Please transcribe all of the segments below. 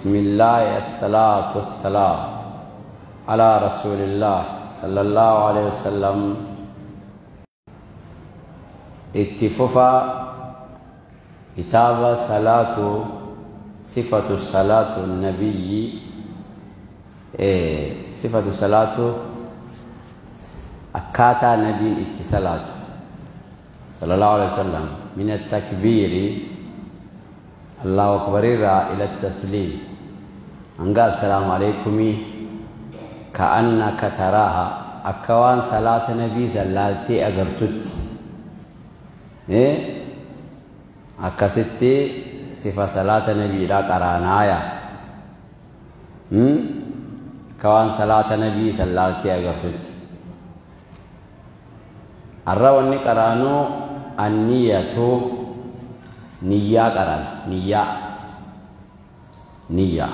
بسم الله الصلاة والسلام على رسول الله صلى الله عليه وسلم. اتففا كتاب صلاة صفة صلاة النبي، صفة صلاة أكاتا نبي اتصالات صلى الله عليه وسلم من التكبير الله أكبر إلى التسليم أنقى السلام عليكم كأنك تراها أكوان صلاة نبي زلالتي أقرتت أكستي صفة صلاة نبي لا قرانايا كوان صلاة نبي زلالتي أقرتت الرواني قرانو النية نية قران نية نية.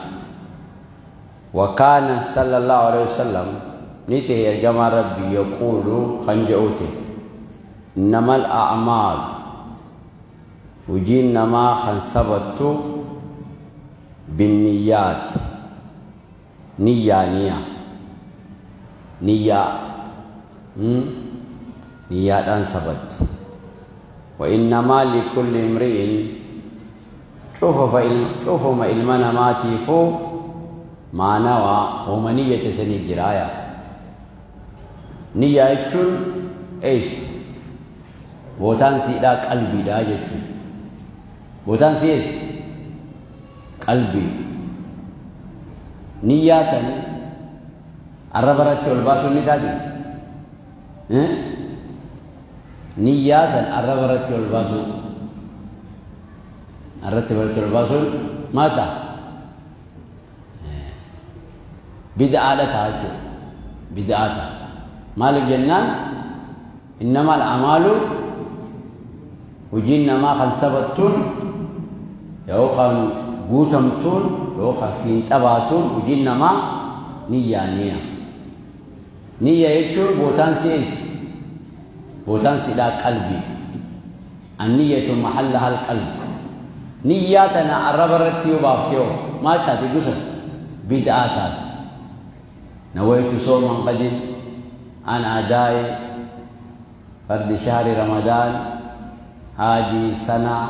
وكان صلى الله عليه وسلم نيته يرجم ربي يقول خنجوته إنما الأعمال وجين ما خنسبت بالنيات نية نية نية نيات أنسبت. وإنما لكل امرئ شوفوا ما إلمنا ما تيفو ما نوى ومنية سني جرايا نية يجون إيش بوتان سيدا قلبي دا يجون بوتان سيس قلبي نية سن الربرة والباسو نتاجي نية سن الربرة والباسو الرتبة والباسو ماذا بدعة لا تعجب بدعة مالك جنان. إنما الأعمال وجينا ما خنسبتون يوخن قوتمتون يوخن فين تباتون وجينا ما نية نية نية يجور بوتان سيس بوتان سيدا قلبي النية محلها القلب. نياتنا الربرتي وبافتيو ما تاتي قصر بدعات. نويت صوما قد أنا أداي فرد شهر رمضان هذه سنة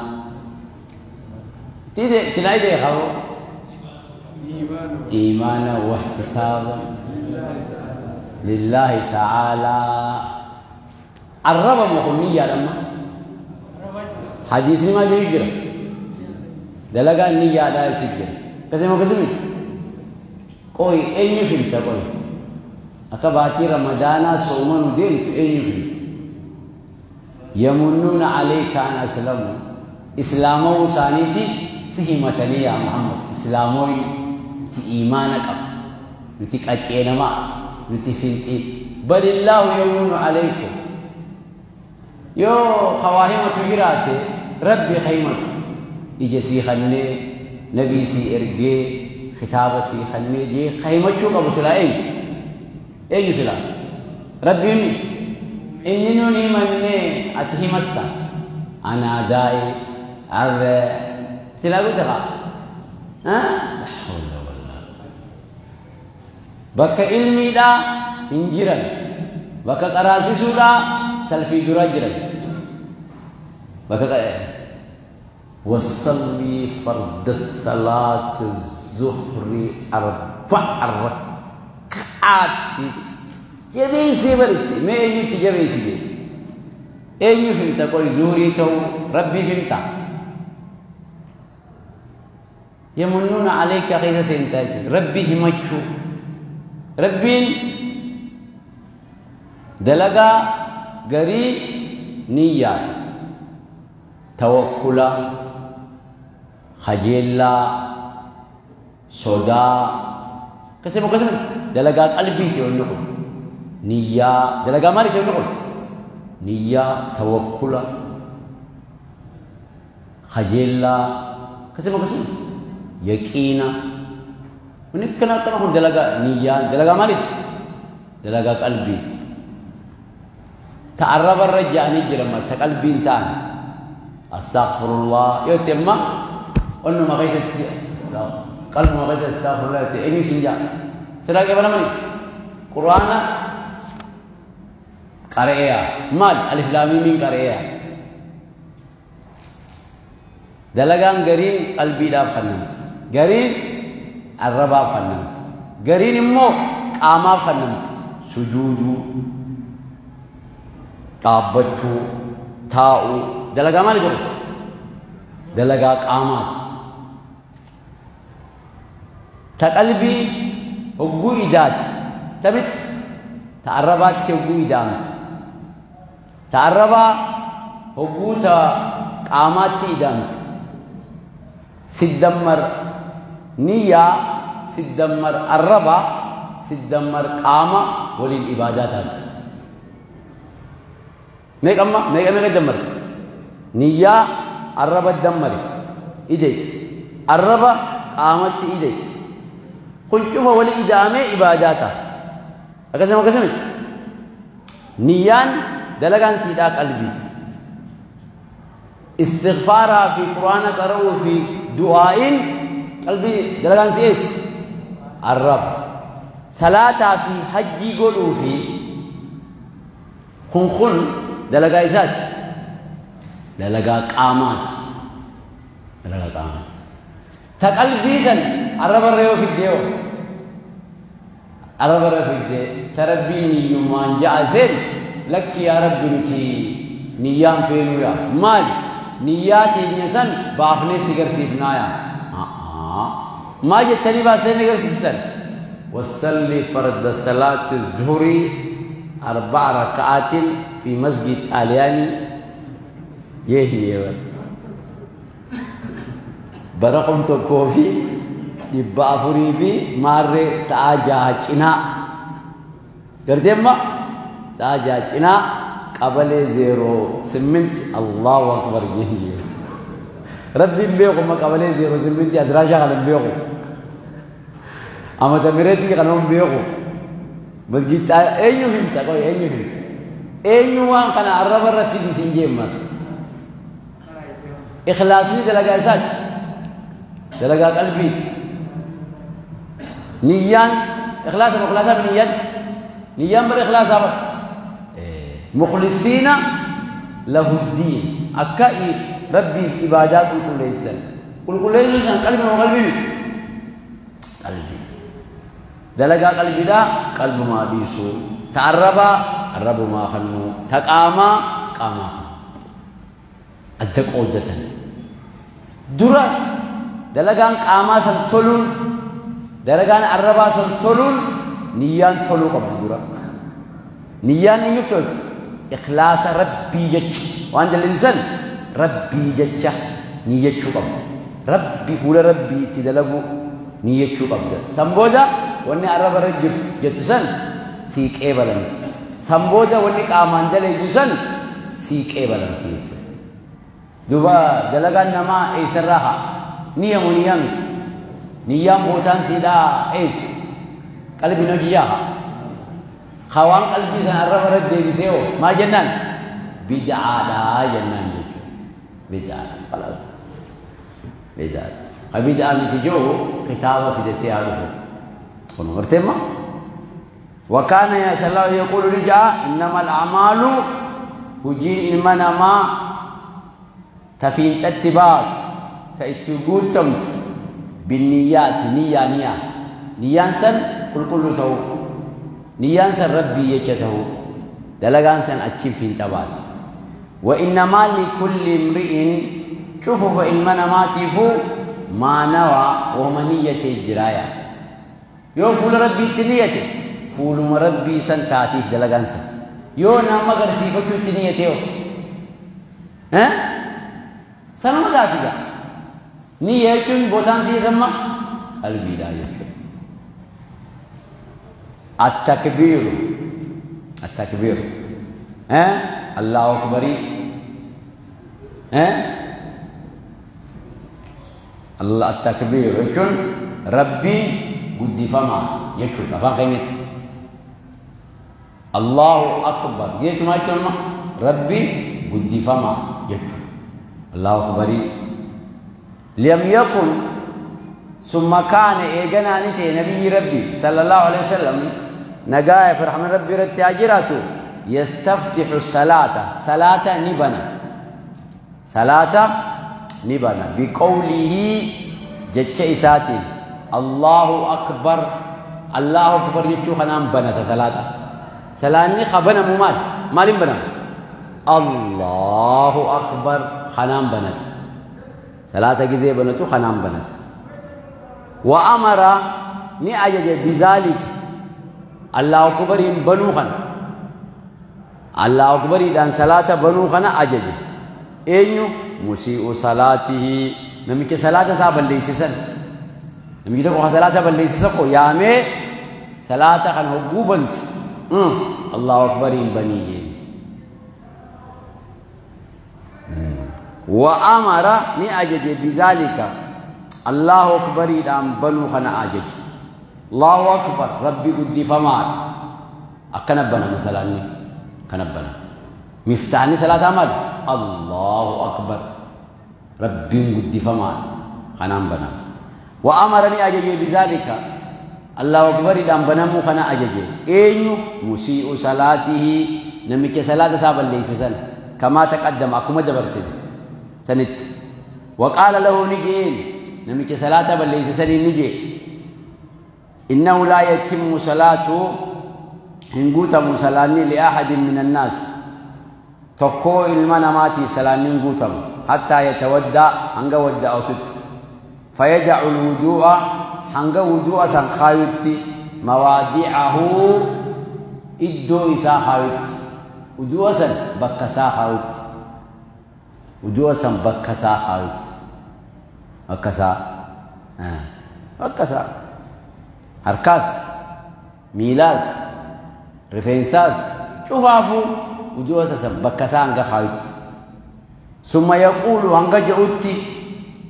تلاقي دي خبو إيمانا واحتسابا لله تعالى. الرب مقنية لما حديث ما جيجرا دلقا النية لا تجرا كسمو كسمي قوي أي فيلتا قوي أكباتي رمضان صومن دين في أي فيلت يمنون عليك أن أسلموا إسلامه سانيتي سهمتني يا محمد إسلاموي تي إيمانك نتيك أجينما نتي فيلتي بل الله يمن عليكم يو خواهمة جراتي ربي خيمة إجسي خني نبي سي إرجي خطاب سي خني جي خيمة شو قبل سلا أي أي سلا ربي مي إني نوني مني أتهمتا أنا داي أب تلاقوا ترى ها لا حول ولا بك علمي لا إنجرا بك قراسي سودا سلفي دراجرا بك وصلي فرض الصلاة الظهر 4 ركعات جبيسي برتي ما يجي تجبيسي دي أي فهمت قول زوري تو ربي فهمت يمنون عليك غير سنتاج ربي همتشو ربي دلقا قري نية توكلا خجيلا صدا قسم قسم دلقا قلبي تقول نية دلقا مالك تقول نية توكلا خجيلا قسم قسم يقينا ونكنا كنا دلقا نية دلقا مالك دلقا قلبي تعرب الرجاء نجرم تقلبي انتان استغفر الله يتم انه ما غيث Qalbuma keessa astaghfirullah jette eenyu siin jaa? Sirraa qeebalamani? Qur'aana qara'eeya. Maal? Alif laam miimiin qara'eeya. Dalagaan gariin qalbiidhaaf kennamti. Gariin arrabaaf kennamti. Gariin immoo qaamaaf kennamti. Sujuuduu, dhaabbachuu, taa'uu. Dalagaa maali godhu? Dalagaa qaamaati. Ta qalbii hogguu idaati. Tamitti ta arrabaatti hogguu idaamti. Ta arrabaa hogguu ta qaamaatti idaamti. Siddammar niyyaa, siddammar arraba, siddammar qaama waliin ibaadaa taati. Meeqa amma? Meeqa meeqa dammare? Niyyaa arraba dammare. Ide. Arraba qaamatti ide. Kun cufa wali ida'amee ibaadaa ta'a. Akkasuma akkasuma. Niyyaan dalagaan siidhaa qalbii. Istighfaaraa fi Qur'aana qara'uu fi du'aa'iin qalbii dalagaan si eessa? Arraba. Salaataa fi hajjii godhuu fi kun kun dalagaa isaati. Dalagaa qaamaati. Dalagaa qaamaati. Ta qalbii san arrabarra yoo fiddee hoo? Arrabarra fiddee ta Rabbiin niyyummaan ja'a seen lakki yaa Rabbi nuti niyyaan feenuu yaa. Maali? Niyyaa teenya san baafnee si garsiifnaa yaa. Maal jettanii baastanii garsiiftan? Wasalli farda salaati zuhurii arba'a raka'aatin fi masjid xaaliyaanii jeehni bara. Bara 1400 fi maarree sa'aa 6 cinaa. Gartee amma sa'aa 6 cinaa qabalee 08 Allahu akbar jeehni. Rabbiin beeku amma qabalee 08 adiraashaa kana hin beeku. Amata mireetii kana hin beeku. Masjid eenyu himta qoy eenyu himta. Eenyu waan kana arraba irratti isin jeemmas. Ikhlaasni dalagaa isaati. Dalagaa qalbiiti. Niyyaan ikhlaasa mukhlaasaaf niyyaan. Niyyaan bara ikhlaasaa bara. Mukhlisiina lahuddiin akka Rabbiif ibaadaa qulqulleessan. Qulqulleessuun san qalbii moo qalbii miti? Qalbii. Dalagaa qalbiidhaa qalbumaa dhiisuu. Ta arrabaa arrabumaa kennuu. Ta qaamaa qaamaa kennuu. Adda qooddatan. Dura dalagaan qaamaa san toluun dalagaan arrabaa san toluun niyyaan toluu qabdi dura. Niyyaan eenyuuf tolti? Ikhlaasa Rabbii jecha. Waan jallisu san Rabbii jecha niyyachuu qabda. Rabbi fuula Rabbii itti dalaguu niyyachuu qabda. San booda wanni arraba irra jirtu jettu san sii qeebalamti. San booda wanni qaamaan dalaydu san sii qeebalamti jechuudha. Duuba dalagaan namaa eessarraa ka'a? Niyya moo niyyaa miti? Niyyaan bootaan siidhaa eessa? Qalbiin hojii haa? Ka waan qalbii sana arraba irra deebisee hoo maal jennaan? Bid'aadha jennaan jechuudha. Bid'aadha. Khalaas. Bid'aadha. Ka bid'aa miti jiru kitaaba fidatee haa dhufu. Kun gartee ma? وكان صلى الله يقول رجع إنما الأعمال هجين إلما نما تفين تتباط تأتي بالنيات نية نية نيان سن كل كل تو نيان سن ربي يجته دلغان سن أتشي فين تبات وإنما لكل امرئ شوفوا فإن منماتفو ما نوى ومنية الجرايا yoo fuula Rabbiitti niyyate fuuluma Rabbii san taatiif dalagaan san. Yoo nama agarsiifachuutti niyyate hoo? Sanuma taati gaa. Niyya jechuun bootaan sii samma qalbiidhaa jechuudha. Attakbiiru attakbiiru Allahu akbarii Allah attakbiiru jechuun Rabbiin guddifamaa jechuudha afaan keenyatti. Allahu akbar jechuun maal jechuun Rabbiin guddifamaa jechuudha. Allahu akbarii. Lam yakun ثم كان إيجانا نتي نبي ربي صلى الله عليه وسلم نجاية في رحمة ربي رتي أجراته يستفتح الصلاة صلاة نبنا صلاة نبنا بقوله جتش إساتي الله أكبر الله أكبر جتشو خنام بنت صلاة صلاة خبنا ممال مالين بنا الله أكبر خنام بنت صلاة جزي بنتو خنام بنت وأمر نأجج بذلك الله أكبر بنوخن الله أكبر إذن صلاة بنوخن أجج أينو مسيء صلاته نمك صلاة سابل ليسسن نمك تقول صلاة سابل ليسسن يامي صلاة خن هقوبا الله أكبر بنيين وأمر نأجج بذلك الله أكبر إذن بنوخن أجج الله أكبر ربي قد فمار أكنبنا مثلا كنبنا مفتاحني ثلاثة أمر الله أكبر ربي قد فمار خنام بنا وأمرني أجج بذلك الله أكبر إذن بنمو خنا أجج أين مسيء صلاته نمك صلاة سابا ليس سنة كما تقدم أكما دبر سنة سنت وقال له نجئين نمك صلاة بل ليس سنة نجئ إنه لا يتم صلاته هنغوتم صلاني لأحد من الناس تقو المناماتي صلاني هنغوتم حتى يتودع هنغ ودعوتت فيدع الوضوء هنغ وضوء سنخايت مواضعه إدو إسا خايت وضوء سن بكسا خايت وضوء سن بكسا خايت بكسا بكسا harkaas miilaas rifeensaas cufaafuu udu'a sasan bakka isaa hanga kaayutti summa yaquulu hanga je'utti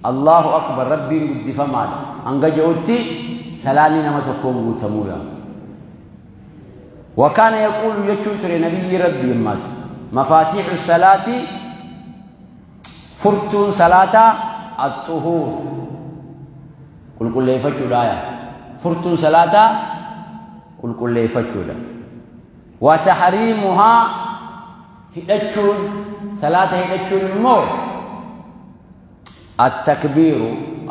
Allahu akbar rabbiin guddifamaadha hanga je'utti salaanni nama tokkoon guutamuudha وكان يقول يجو تري نبي ربي ماس مفاتيح الصلاة فرتون صلاة الطهور قل قل ليفتشو دايا فرتون صلاة قل قل ليفتشو دا وتحريمها هدتشون صلاة هدتشون المو التكبير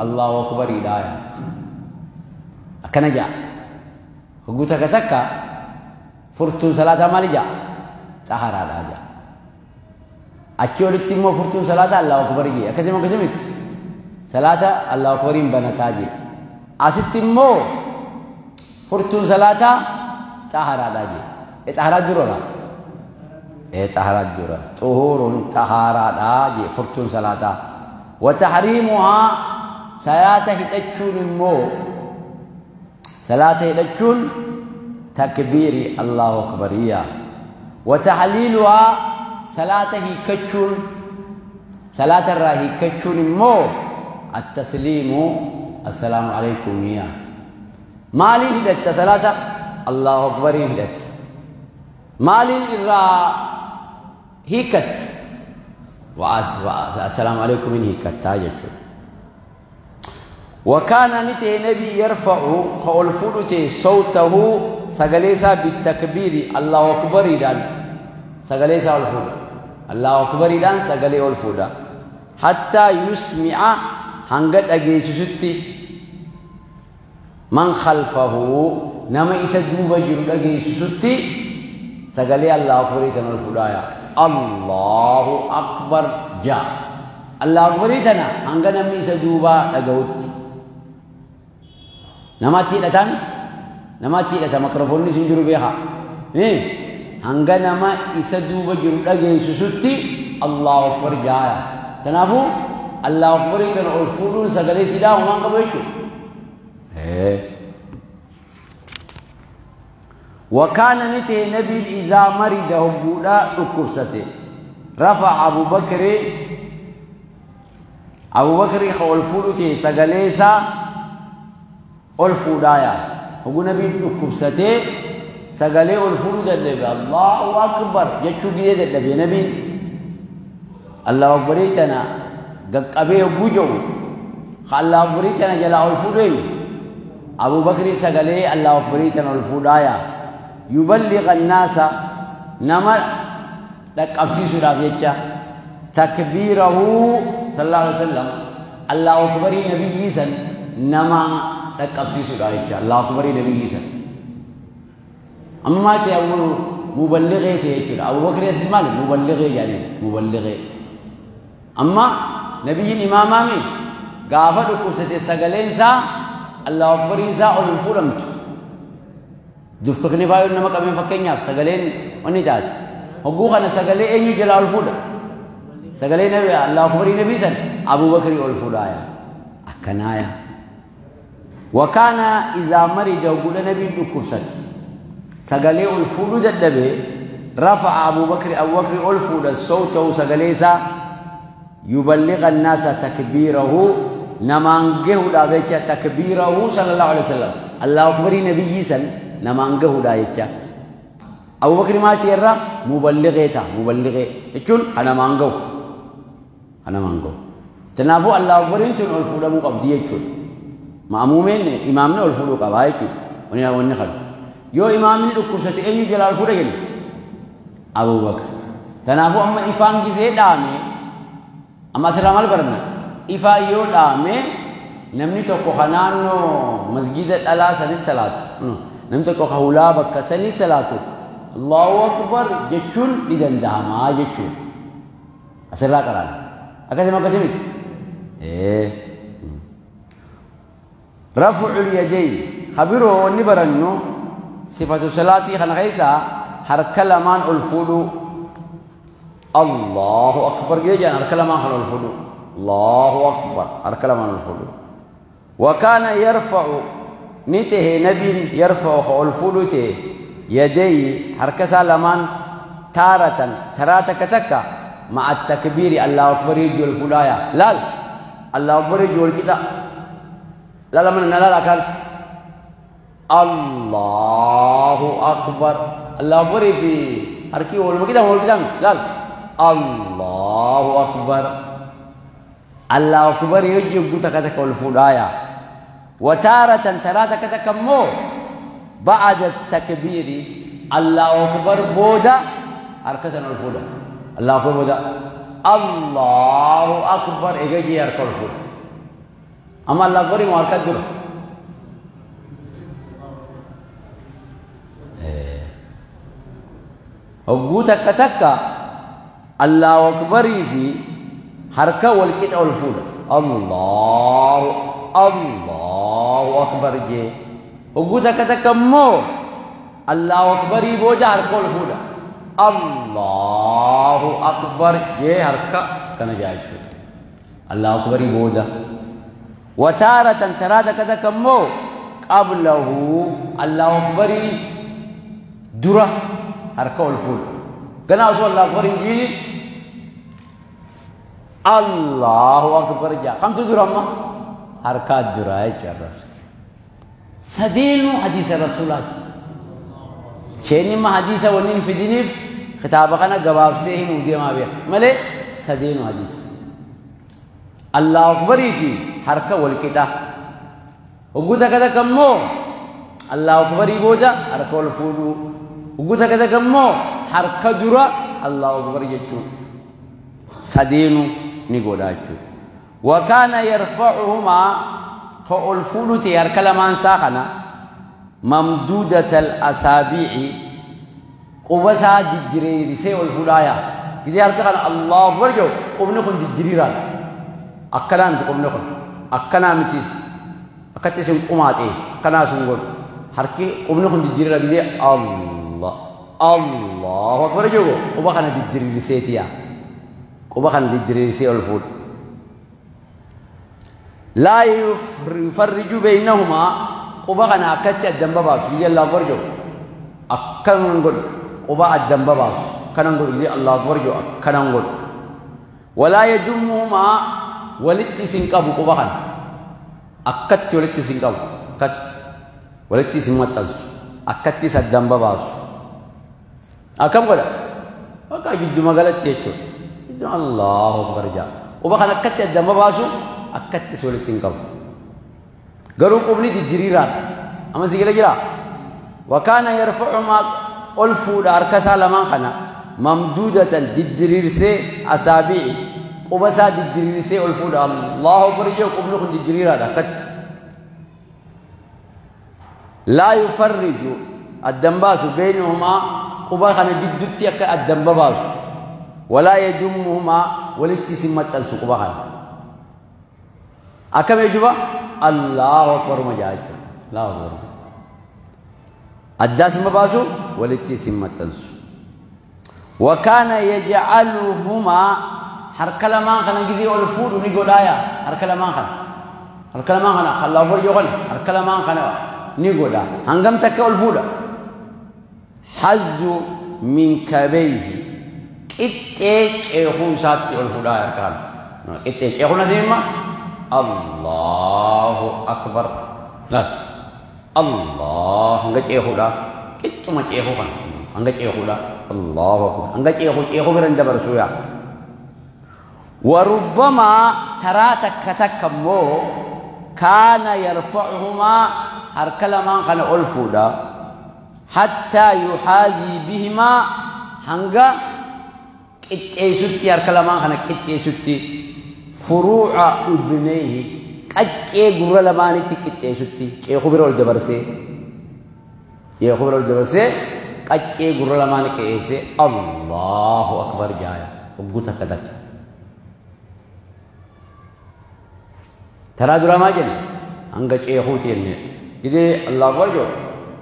الله أكبر دايا أكنا جاء هقوتك تكا فرتون صلاة مالي جاء طهارة لا جاء أتشولت مو فرتون صلاة الله أكبر جي أكسم أكسمت صلاة الله أكبر بنتا جي أستم مو فرتون صلاة طهارة لا جي إيه طهارة جرولا إيه طهارة جرولا طهور طهارة لا جي فرتون صلاة وتحريمها صلاة هدتشون مو صلاة هدتشون تكبير الله أكبر يا وتحليلها صلاة هيكتشون صلاة الراهي كتشون مو التسليم السلام عليكم يا مالي هدت صلاة الله أكبر هدت مالي الرا هيكت والسلام عليكم من هيكت تاجت وكان نته نبي يرفع قول فلته صوته سغليسا بالتكبير الله أكبر دان سغليسا الفود الله أكبر دان سغلي الفود حتى يسمع هنگت أجيسستي من خلفه نما إسا دوبا جرد أجيسستي سغلي الله أكبر دان الفودايا الله أكبر جاء الله أكبر دان هنگت نما إسا دوبا أجوت namatti hidhatan namatti hidhata makrofoonni sun jiru beekaa hanga nama isa duuba jiru dhageessisutti Allahu akbar jaaya kanaafuu Allahu akbarii kana ol fuudhuun sagalee sidaa homaan qabu jechuudha. وكان نته نبي إذا مرض هبودا ركبسته رفع أبو بكر أبو بكر خول فودته سغليسا ol fuudhaaya hogu nabiin dhukkubsatee sagalee ol fuudhuu dadhabe Allahu akbar jechuu gidee dadhabe nabiin Allahu akbarii tana gaqqabee hogguu jedhu Allahu akbarii tana jalaa ol fuudhu eenyu? Abu Bakri sagalee Allahu akbarii tana ol fuudhaaya. Yuballigha annaasa nama dhaqqabsiisuudhaaf jecha takbiirahu sallallahu alaihi wasallam Allahu akbarii nabiyyii san nama dhaqqabsiisuudhaaf jecha Allahu akbarii nabiyyii san. Amma maal ta'e Abu muballighee ta'e jechuudha. Abu Bakri as maal muballighee jedhanii muballighee. Amma nabiyyiin imaamaami gaafa dhukkubsate sagaleen isaa Allahu akbariin isaa ol hin fuudhamtu. Duffakni faayoon nama qabeen fakkeenyaaf sagaleen onni taate. Hogguu kana sagalee eenyu jalaa ol fuudha? Sagalee nabi Allahu akbarii nabii san Abu Bakrii ol fuudhaaya. Akkanaaya. Wakaana izaa marija hogguudha nabiin dhukkubsate. Sagalee ol fuudhuu dadhabee rafa'a Abu Bakri Abu Bakri ol fuudha sawtahu sagalee isaa yuballigha annaasa takbiirahu namaan gahuudhaaf jecha takbiirahu sallallahu alaihi wasallam Allahu akbarii nabiyyii san namaan gahuudhaa jecha. Abu Bakri maal ta'e irraa muballighee ta'a muballighee jechuun kan namaan gahu kan namaan gahu. Kanaafuu Allahu akbariin tun ol fuudhamuu qabdi jechuudha. Ma'amuumeen imaamni ol fuudhuu qabaa jechuudha. Wanni wanni kana. Yoo imaamni dhukkubsate eenyu jalaa ol fuudha jenna? Abu Bakr. Kanaafuu amma ifaan gizee dhaame amma asirraa maal baranna? Ifaan yoo dhaame namni tokko ka naannoo masgida dhalaa sanis salaatu. Namni tokko ka hulaa bakka sanis salaatu. Allahu akbar jechuun ni danda'ama jechuudha. Asirraa qaraana. Akkasuma akkasii miti. Raf'ul yadayn habiroo wanni barannu sifatu salaatii kana keessaa harka lamaan ol fuudhuu. Allahu akbar jedhan harka lamaan kan ol fuudhuu. Allahu akbar harka lamaan ol fuudhuu. Wa kaana yarfa'u ni tahe nabiin yarfa'u ka ol fuudhuu ta'e yadayhi harka isaa lamaan taaratan taraa takka takka ma'a takbiiri Allahu akbar ijji ol fuudhaaya. Laal Allahu akbar ijji wal qixa. Laala mana na laala akkanatti. Allahu akbar. Allahu akbarii fi harki waluma qixa wal qixa laal. Allahu akbar. Allahu akbar hojii hogguu takka takka ol fuudhaaya. Wataaratan taraa takka takka immoo ba'ada takbiiri Allahu akbar booda harka sana ol fuudha. Allahu akbar booda Allahu akbar egaa jee harka ol fuudha. Amma Allahu akbar immoo harka dura. Hogguu takka takka Allahu akbarii fi harka wal qixa ol fuudha. Allahu Allahu akbar jee. Hogguu takka takka immoo Allahu akbarii booda harka ol fuudha. Allahu akbar jee harka kana jaa jechuudha. Allahu akbarii booda. Wataaratan taraa takka takka immoo qablahu Allahu akbarii dura harka ol fuudha. Ganaa osoo Allahu akbar hin jiini Allahu akbar jaa. Kamtu dura amma? Harkaa dura jechuudha. Sadeenuu hadiisa rasuulaati. Isheen imma hadiisa wanni hin fidiniif kitaaba kana gabaabsee himuu deemaa beeka. Malee sadeenuu hadiisa. Allahu akbarii fi harka wal qixa. Hogguu takka takka immoo Allahu akbarii booda harka ol fuudhuu. Hogguu takka takka immoo harka dura Allahu akbar jechuudha. Sadeenuu ni godha jechuudha. Wa kaana yarfa'uhumaa ka ol fuudhu ta'e harka lamaan isaa kana mamduudatal asaabiici quba isaa diddireerisee ol fuudhaaya. Gizee harka kana Allahu akbar jedhu qubni kun diddiriiraadha. Akkanaa miti qubni kun. Akkanaa mitiis. Akkatti isin qumaaxeessu. Akkanaa sun godhu. Harki qubni kun diddiriira gizee Allah Allahu akbar jedhu quba kana diddiriirseeti yaa. Quba kana diddiriirsee ol fuudha. Laa yufarriju beeynahumaa quba kana akkatti addan babaasu gizee Allahu akbar jedhu akkanan godhu quba addan babaasu akkanan godhu gizee Allahu akbar jedhu akkanan godhu. Walaa yadummuhumaa walitti isin qabu quba kana akkatti walitti isin qabu akkatti walitti isin maxxansu akkatti isa addan babaasu. Akkam godha? Bakka gidduma galatti jechuudha. Gidduma Allahu akbar jedha. Quba kana akkatti addan babaasu Akkatti walitti hin qabu. Garuu qubni didiriiraadha. Amma si gala jira. Wakaana yarfacumaa ol fuudha harka isaa lamaan kana mamduudatan diddiriirsee asaabi'i quba isaa diddiriirsee ol fuudha. Allahu akbar jee qubni kun diddiriiraadha akkatti. Laa yufarriju addan baasu beynahumaa quba kana gidduutti akka addan babaasu. Walaa yadummuhumaa walitti isin maxxansu quba kana. Akkam jechuudha? Allahu akbar majaa jechuudha. Allahu akbar. Addaas hin babaasu walitti isin maxxansu. Wakaana yajcaluhumaa harka lamaan kana gizee ol fuudhu ni godhaaya harka lamaan kana. Harka lamaan kana Allahu akbar yoo kana harka lamaan kana ni godha. Hangam takka ol fuudha? Hazzu min kabayhi qixxee ceekuu isaatti ol fuudhaa harka kana. Qixxee ceekuun asii imma Allahu akbar. Laal. Allah hanga ceekuudha. Qixxuma ceekuu kana hanga ceekuudha. Allahu akbar. Hanga ceekuu ceekuu bira hin dabarsu yaa. وربما ترى تك تك مو كان يرفعهما harka lamaan kana ol fuudha حتى يحاذي بهما hanga qixxeessutti harka lamaan kana qixxeessutti furuuca udhunayhi qaccee gurra lamaanitti qixxeessutti ceekuu bira ol dabarsee ceekuu bira ol dabarsee qaccee gurra lamaanii qixxeessee Allahu akbar jaaya hogguu takka takka. Taraa duraa maa jenne hanga ceekuuti jenne gidee Allahu akbar joo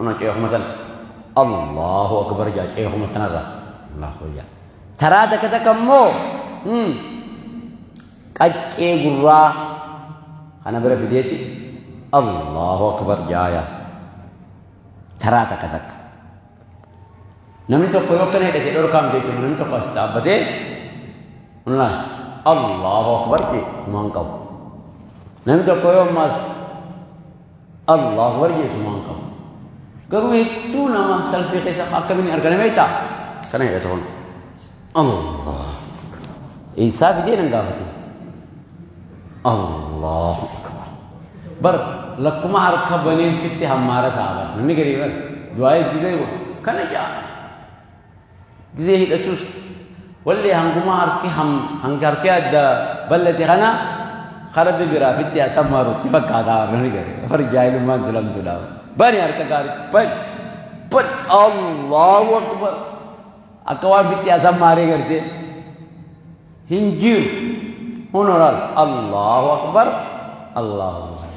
una ceekuma sana Allahu akbar jaa ceekuma sanarra Allahu akbar jaa. Taraa takka takka immoo qaccee gurraa kana bira fideeti Allahu akbar jaaya. Taraa takka takka. Namni tokko yoo akkana hidhate dhorkaam jechuudha. Namni tokko as dhaabbatee Allahu akbar jee humaan qabu. Namni tokko yoo ammaas Allahu akbar jee sumaan qabu. Garuu hedduu nama salfii keessa akkamiin argame beektaa? Kana hidhate kun. Allah. Eessaa fidee nan gaafate. Allahu akbar. Bar lakkuma harka baneen fitti hammaara isaa bar. Namni gadi bar. Du'aayis gizee kana jaa. Gizee hidhatus walli hanguma harki hanga harki adda bal'ate kana karabbi biraa fitti asammaarutti fakkaataa namni gadi. Bar jaahilummaan silamtuudha. Bani harka gaariitti bani. Bani Allahu akbar. Akka waan fitti asammaaree gartee hin jiru. Honoraal Allahu akbar Allahu akbar.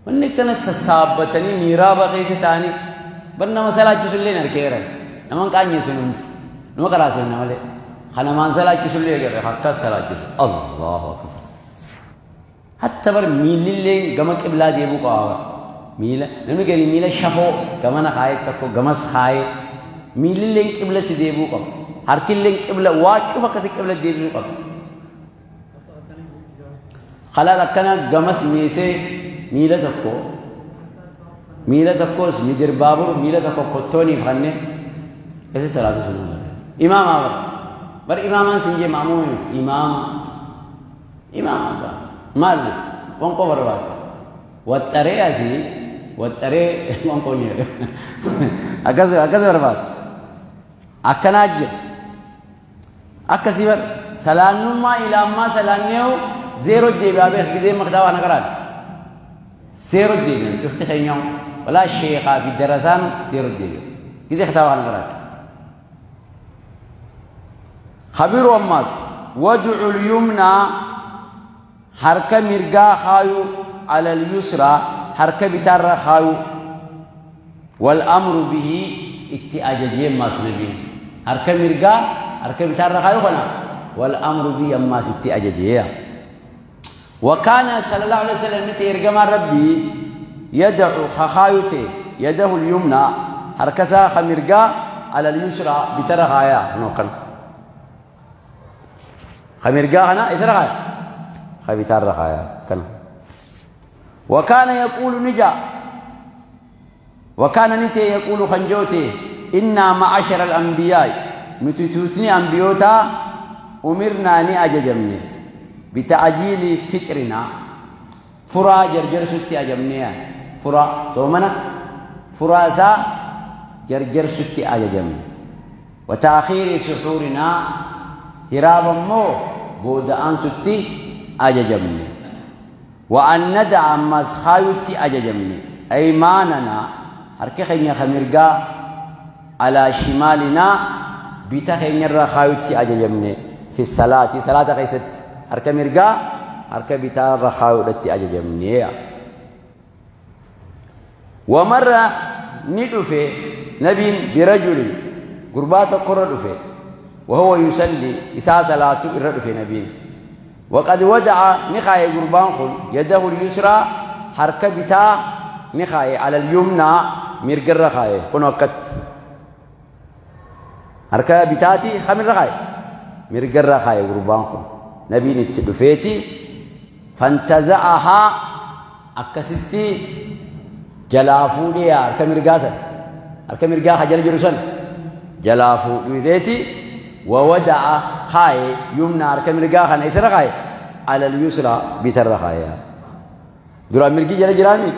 Wanni kana sassaabbatanii miiraaba keessa ta'anii bar nama salaachisullee arkeeran. Nama hin qaanyeessu nuti. Nama qaraasifna malee. Kanamaan salaachisullee agarre akkas salaachisu. Allahu akbar. Hatta bar miillillee gama qiblaa deemuu qaba bar. Miila namni gadi miila shafoo gamana kaayee tokko gamas kaayee miillillee qibla si deemuu qaba. Harkillee qibla waa cufa akkasi qibla deebisuu qaba. Khalaas akkana gamas meesee miila tokko miila tokkos midir baabur miila tokko kottooniif kanne keessa salaatu sun imaamaa bar bar imaamaan sin jee maamuuma miti imaama imaama ta'a maal wonqoo barbaada waxxaree asii waxxaree wonqoo nyee akkas akkas barbaada akkanaa jira akkasii bar salaannummaa ilaammaa salaanneewu zeero deebi'aa beek gizee maktaaba kana qaraan zeero deebi'an cufti keenyaa'u walaa sheekaa fi darasaan zeero deebi'an gizee kitaaba kana qaraan. Khabiru ammaas wad'u al-yumna harka mirgaa kaayu ala al-yusra harka bitaarra kaayu wal amru bihi itti ajajee ammaas nabiin harka mirgaa harka bitaarra kaayu kana wal amru bihi ammaas itti ajajee. وكان صلى الله عليه وسلم نتي إرجما ربي يدعو خخايته يده اليمنى حركسا خمرقا على اليسرى بترخايا نوكل خمرقا هنا إترخايا خبترخايا كان وكان يقول نجا وكان نتي يقول خنجوتي إنا معشر الأنبياء متتوتني أنبيوتا أمرنا ني أججمني Bita'ajiili fixrinaa furaa jarjarsutti ajajamnee furaa soomana furaa isaa jarjarsutti ajajamne. Wa ta'khiiri suxuurinaa hiraaba immoo booda'aansutti ajajamne. Wa an nada'a ammas kaayutti ajajamne. Aymaananaa harka keenya ka mirgaa alaa shimaalinaa bita keenyarra kaayutti ajajamne fi salaati salaata keessatti harka mirgaa harka bitaarra kaayuudhatti ajajamne. Wamarra ni dhufe nabiin birajulin gurbaa tokkorra dhufe وهو يصلي إساء صلاته إر dhufe nabiin. وقد وضع نخاي قربان خل يده اليسرى حركة بتاع نخاي على اليمنى مرقر رخاي كن وقت حركة بتاتي خمر رخاي مرقر رخاي قربان خل نبي نتدفيتي فانتزعها أكستي جلافولي حركة مرقاسا حركة مرقا خجل جرسن جلافولي ووضع خاي يمنى حركة مرقا خان إيسر خاي على اليسرى بتر خايا درا مرقي جل جرامي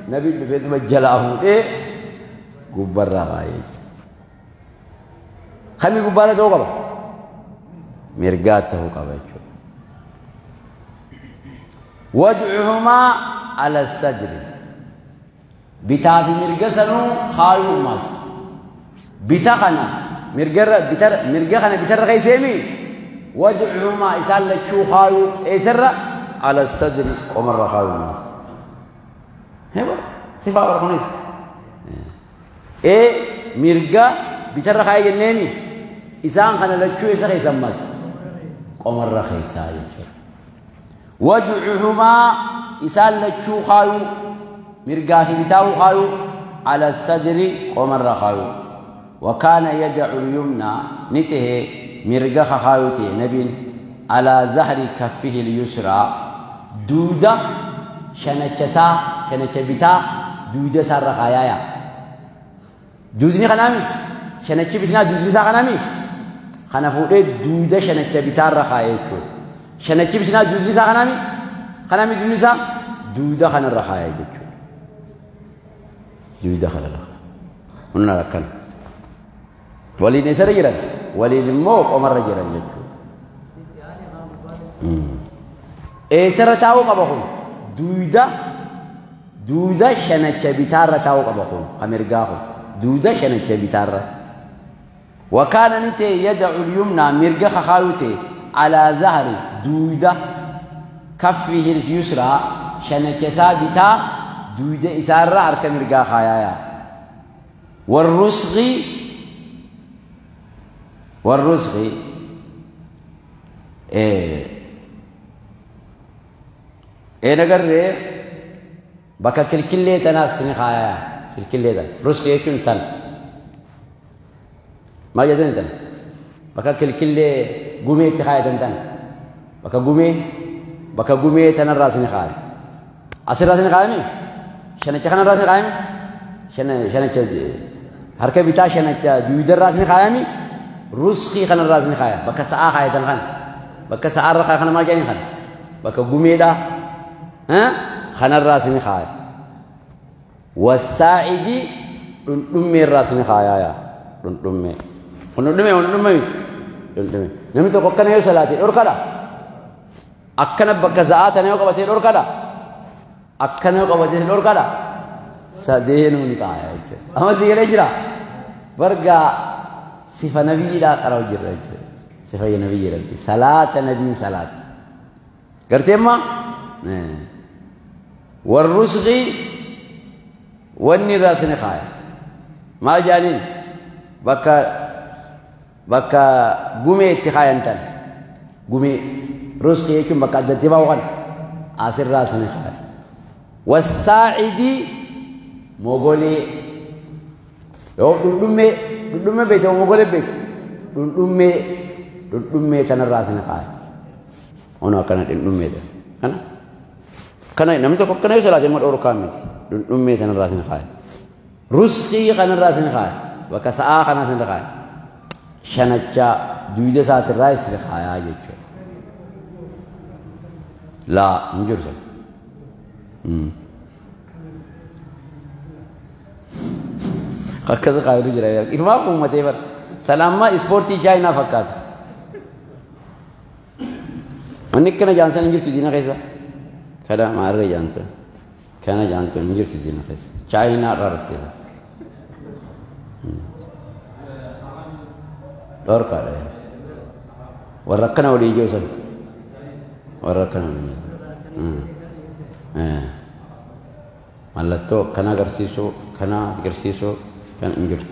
نبي دفيت مجلاه قبر خاي خمي قبالة تو قبا مرقاته قبا وادعهما على الصدر بتافي مرقسنو خايو ماس بتخنا مرقخنا بتر خيسيمي وادعهما إسال لتشو خايو إيسر على الصدر قمر خايو ماس هبا صفة برخونيس إيه مرقا بتر خاي جنيني إسان خنا لتشو إيسر خيسان ماس قمر خيسا يسر وادعهما إسال لتشو خايو مرقا في بتاو خايو على الصدر قمر خايو. وكان يدع اليمنى نته مرقا خايوتي نبين على زهر كفه اليسرى دودة شنچسا شنچبتا دودة سر خايا دودني خنامي شنچبتنا دودني سا خنامي خنفوده دودة شنچبتا رخايا شنچبتنا دودني سا خنامي خنامي دودني سا دودة خن رخايا دودة خن رخايا هنا ركن ولين سر جرن ولين مو قمر جرن جچو اي سر تاو قبخون دودا دودا شنچ بيتار تاو قبخون خمرغاخو دودا شنچ بيتار. وكان نتي يدع اليمنى مرغخ خاوتي على زهر دودا كفه اليسرى شنچ سابتا دودا اسار حركه مرغا خايا. والرسغ والرزق ايه نقرر بكا كلكلي تناس نخايا كلكلي ده رزق يكون تن ما جدن تن بكا كلكلي قومي تخايا تن تن بكا قومي بكا قومي تن الراس نخايا أصل راس نخايا مين شنو تخنا الراس نخايا مين شنو شنو حركة بتاع شنو جويد الراس نخايا مين رزقي خنا الراس نخايا بكا ساعة خايا تن خن بكا ساعة رخايا خنا ما جاني خن بكا قومي ده ها خنا الراس نخايا. والساعدي دمي الراس نخايا يا دمي دمي دمي دمي نمي تو كنا يسلاتي أركلا أكنا بكا ساعة تنيو كبتي أركلا أكنا كبتي أركلا سدين نخايا أما سيجري جرا برجع صفة نبي لا قرأ جرا صفة نبي ربي صلاة نبي صلاة قرتي ما والرزق والنراس نخايا ما جانين بكا بكا قومي اتخايا انتن قومي رزق يكون بكا جدتي وغن آسر راس نخايا. والساعدي موغولي يو دمي دمي بيت موغولي بيت دمي دمي تنراس نخايا ono akkana dhundhummeedha kana kana namni tokko akkana yoo salaate immoo dhorkaa miti dhundhummee sanarraa sin kaaya rusqii kanarraa sin kaaya bakka sa'aa kanaa sin kaaya shanacha duuda isaatirraa isin kaayaa jechuudha. Laa hin jiru san. Akkas qaayilu jira ifumaaf uummatee bara salaammaa ispoortii chaayinaa fakkaata. Wanni akkana jaansan hin jirtu diina keessa. Kana maarree jaansan kana jaansan hin jirtu diina keessa. Chaayinaa irraa dhuftee. Dhorkaadha. Warra akkana walii ijoo san. Warra akkana walii mallattoo kana agarsiisuu kana agarsiisuu kan hin jirtu.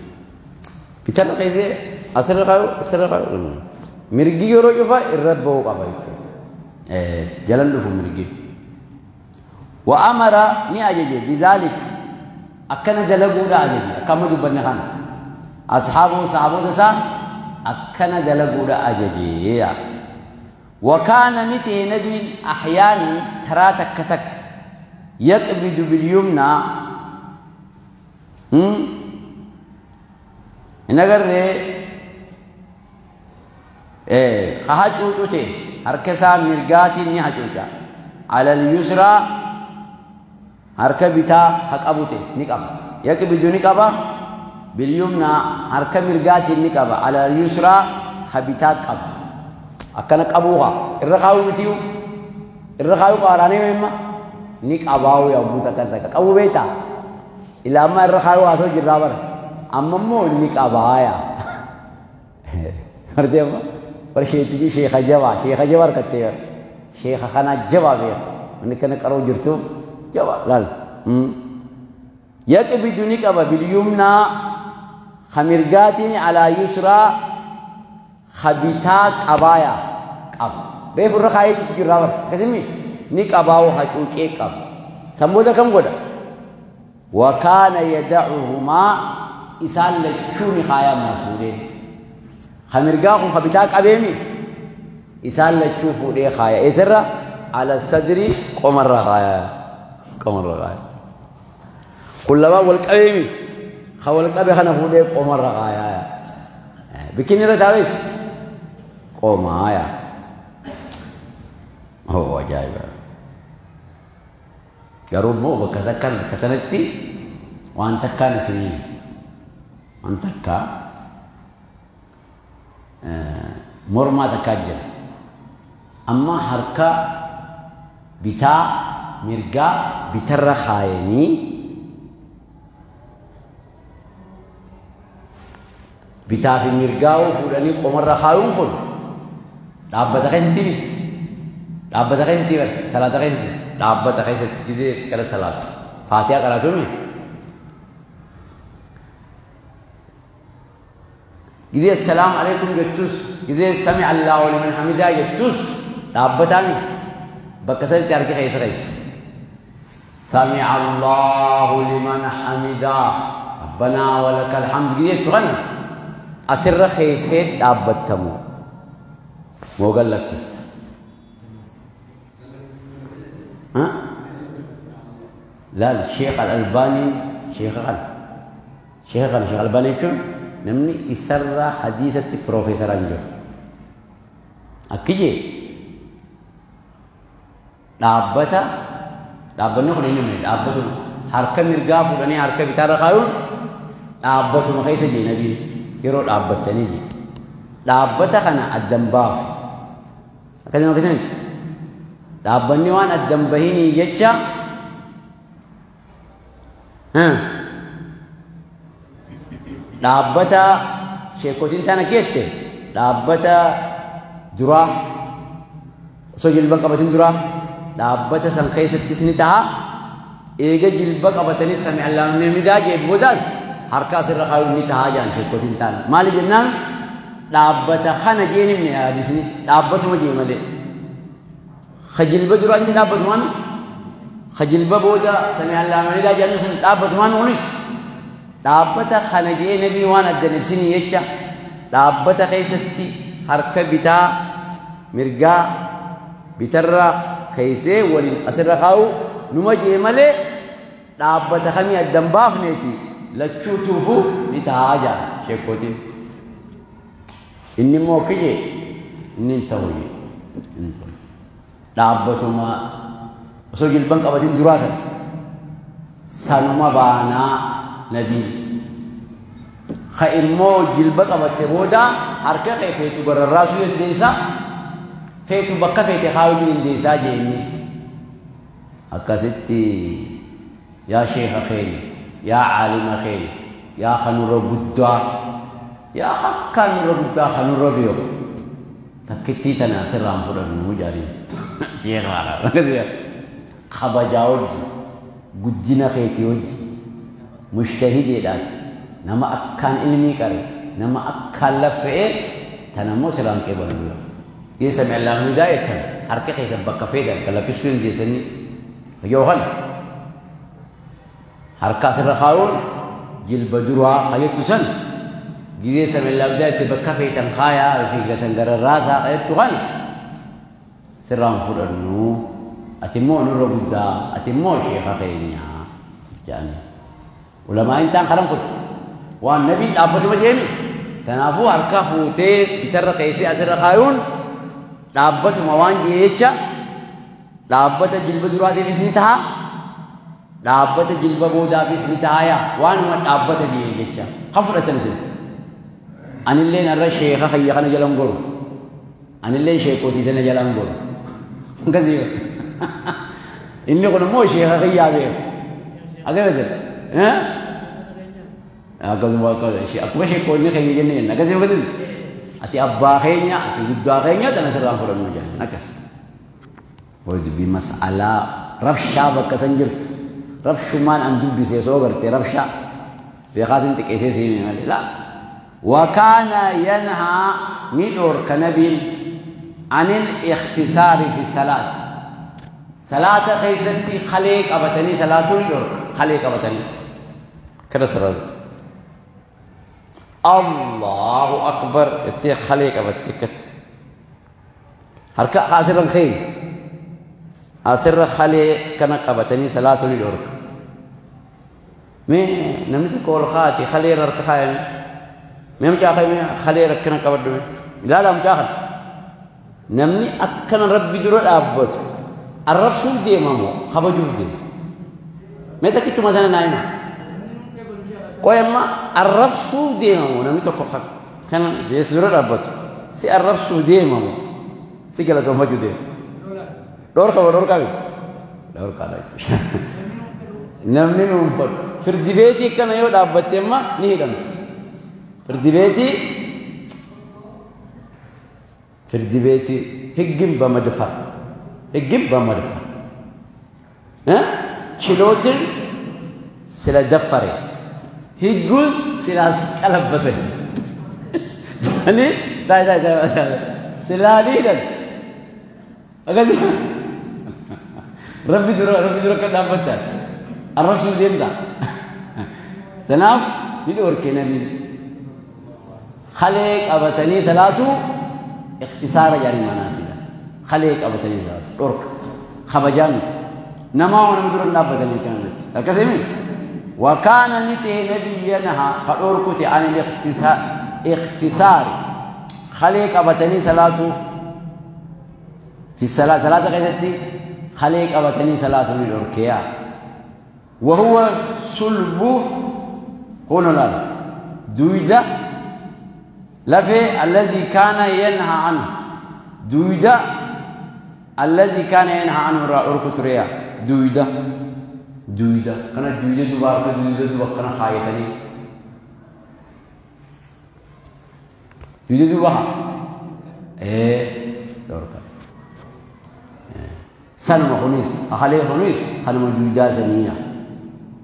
Bitarra keessee asirra kaayu asirra kaayu mirgi yeroo cufa irra ba'uu qaba jechuudha. Jalan dhufu mirgi. Wa amara ni ajaje bizalik akkana dalaguudha ajaje akkama dubbanne kana. Asxaabu saxaaboota isaa akkana dalaguudha ajaje. Wa kaana ni ta'e nabiin ahyaanan taraa takka takka yaqbidu bilyumna hin agarree ka hacuucu ta'e harka isaa mirgaatiin ni hacuuca. Alal yusraa harka bitaa ha qabu ta'e ni qaba. Yaqbidu ni qaba bilyumna harka mirgaatiin ni qaba. Alal yusraa ha bitaa qaba. Akkana qabuu haa irra kaa'uu mitiyu irra kaa'uu qaaraanii meemma ni qabaa'uu yaabuu takka takka qabuu beektaa ilaa amma irra kaa'uu haasoo jirraa bara amma immoo ni qabaaya. Martee amma bara sheetichi sheeka jabaa sheeka jabaa harkattee bara sheeka kanaa jabaa beeka wanni kana qaroo jirtu jabaa laal. Yaqbidu ni qaba bilyumnaa ha mirgaatiin alaa yusraa ha bitaa qabaaya qaba. Reefu irra kaayee jirraa bara akkasimi ni qabaa'u hacuucee qaba. San booda kam godha? Wa kaana yadacuhumaa isaan lachuu ni kaaya ammaas fuudhee. Ha mirgaa kun ha bitaa qabeemi isaan lachuu fuudhee kaaya. Eessarra? Ala sadri qomarra kaaya. Qomarra kaaya. Kun lamaan wal qabeemi ha wal qabe kana fuudhee qomarra kaaya. Bikini irra taa'es qomaaya. Oh ajaa'iba. Garuu immoo bakka takkaan bakka kanatti waan takkaan isinii waan takka mormaa takkaa jira. Amma harka bitaa mirgaa bitarra kaayanii bitaa fi mirgaa fuudhanii qomarra kaayuun kun dhaabbata keessatti dhaabbata keessatti bara salaata keessatti dhaabbata keessatti gizee gara salaata faatihaa qaraatumi gizee assalaamu alaikum jettus gizee sami allahu liman hamidaa jettus dhaabbataan bakka sanitti harki keessa keessa sami allahu liman hamidaa rabbanaa walakal hamd gizee jettu kana asirra keessee dhaabbattamu moo gallakkifta? Laal Sheekh Al-Albaanii sheekha kana sheekha kana Sheekh Albaanii jechuun namni isarraa hadiisatti piroofeesara hin jiru. Akki jee dhaabbata dhaabbanni kun hin himne dhaabbatuma harka mirgaa fuudhanii harka bitaarra kaayuun dhaabbatuma keessa jee nabiin yeroo dhaabbattanii jee dhaabbata kana addan baafu akkasuma akkasuma dhaabbanni waan addan bahinii jecha dhaabbata sheekotiin tana keette dhaabbata duraa osoo jilba qabatin duraa dhaabbata san keessattis ni ta'a eega jilba qabatanii sami allahu liman hamidaa jee boodaas harka asirra kaayuun ni ta'a jaan sheekotiin taana maali jennaan dhaabbata kana jeen himne hadiisni dhaabbatuma jee malee ka jilba duraatis dhaabbatumaan ka jilba booda sami allahu liman hamidaa jedhan kun dhaabbatumaan kunis dhaabbata kana jee nabiin waan addan ibsinii jecha dhaabbata keessatti harka bitaa mirgaa bitarra keessee waliin asirra kaa'u numa jee malee dhaabbata kamii addan baafneeti lachuu tuufu ni ta'a jaa sheekootiin. Inni immoo kiyye inni hin ta'u jee. Dhaabbatuma osoo jilban qabatin duraa sana sanuma baanaa nabiin. Ka immoo jilba qabatte booda harka kee feetu gararraasuu dandeessaa, feetu bakka feete kaayuu dandeessaa jeenni. Akkasitti yaa sheeka keenya, yaa caalima keenya, yaa kanurra guddaa, yaa akkaan nurra guddaa kanurra beeku takkittii tana sirraan fudhannu jaaniin. Sheekaadha. Kabajaa wajji, guddina keetii wajji, mujtahideedhaati. Nama akkaan ilmii qare, nama akkaan laffa'ee tana immoo sirraan qeebalu. Geessa mi'allaan hundaa jettan harka keessan bakka feetan kan lakkisuu dandeessanii yookaan harka asirra kaayuun jilba duraa kajettu san gizee sami'allaan hundaa itti bakka feetan kaayaa fi gatan gararraasaa kajettu kan sirraan fudhannu. Ati immoo nurra guddaa, ati immoo sheeka keenya jedhanii. Ulamaa'in taan karan kutte waan nabiin dhaabbatuma jeemi. Kanaafuu harka fuutee bitarra keessee asirra kaayuun dhaabbatuma waan jecha dhaabbata jilba duraatiifis ni ta'a, dhaabbata jilba boodaafis ni ta'a yaa waanuma dhaabbata jee jecha kan fudhatan isin. Anilleen har'a sheeka kiyya kana jalan goru, anilleen sheekootii sana jalan goru. Akkasii inni kun immoo sheeka kiyyaa beeku. Akkasuma jedha. Akkasuma akkuma sheekoonni keenya jennee jenna. Akkasuma akkasuma. Ati abbaa keenya, ati guddaa keenya tana sirraan fudhannu jenna. Akkas. Hojii mas'alaa rabshaa bakka san jirtu. Rabshumaan an dubbisee soo gartee rabshaa. Beekaatiin xiqqeessee siimee malee. Laa. وكان ينهى ندور كنبي عن الاختصار في الصلاة. صلاة خيستي خليك أبتني صلاة ندور خليك أبتني. كذا سرد. الله أكبر اتي خليك أبتك. هركا خاسر خير. أسر خلي كنك أبتني صلاة ندور. مي نمت كول خاتي خلي ركخاين. مي مجاخي مي خلي ركنا قبض لا لا مجاخ. نمني أكن ربي درو أبوت. الرب شو دي مامو خبجوف دي. مي تكتو مثلا ناينا. قوي ما الرب شو دي مامو نمني تكو خك. كان بيس درو أبوت. سي الرب شو دي مامو. سي كلا توما جو دي. دور كا دور كا. دور كا لا. نمني نوفر. في بيتي كان يود أبوت ما نيدم. ፍርድ ቤት ህግን በመድፈር ችሎትን ስለደፈረ ህጉን ስላስቀለበሰ እኔ ታይ ታይ ታይ ስላሊደን አገዚ ረቢ ድሮ ከዳበታ አረፍሱ ዴምዳ ሰናፍ ሊዶርኬ ነቢ خليك أبتني ثلاثو اختصار جاري مناسيدا خليك أبتني ثلاثو دورك خبجانت نما ونمدر النابتني كانت الكسيمين وكان نته نبينها فدوركت عن الاختصار خليك أبتني ثلاثو في الصلاة صلاة قيستي خليك أبتني ثلاثو للأركيا وهو سلب قولنا دويدة لفي الذي كان ينهى عنه دويدة الذي كان ينهى عنه رأركتريا دويدة دويدة كان دويدة دوبارك دويدة دوبارك كان خايتني دويدة دوبارك إيه دورك سلم خنيس أخليه خنيس خلما دويدة سنية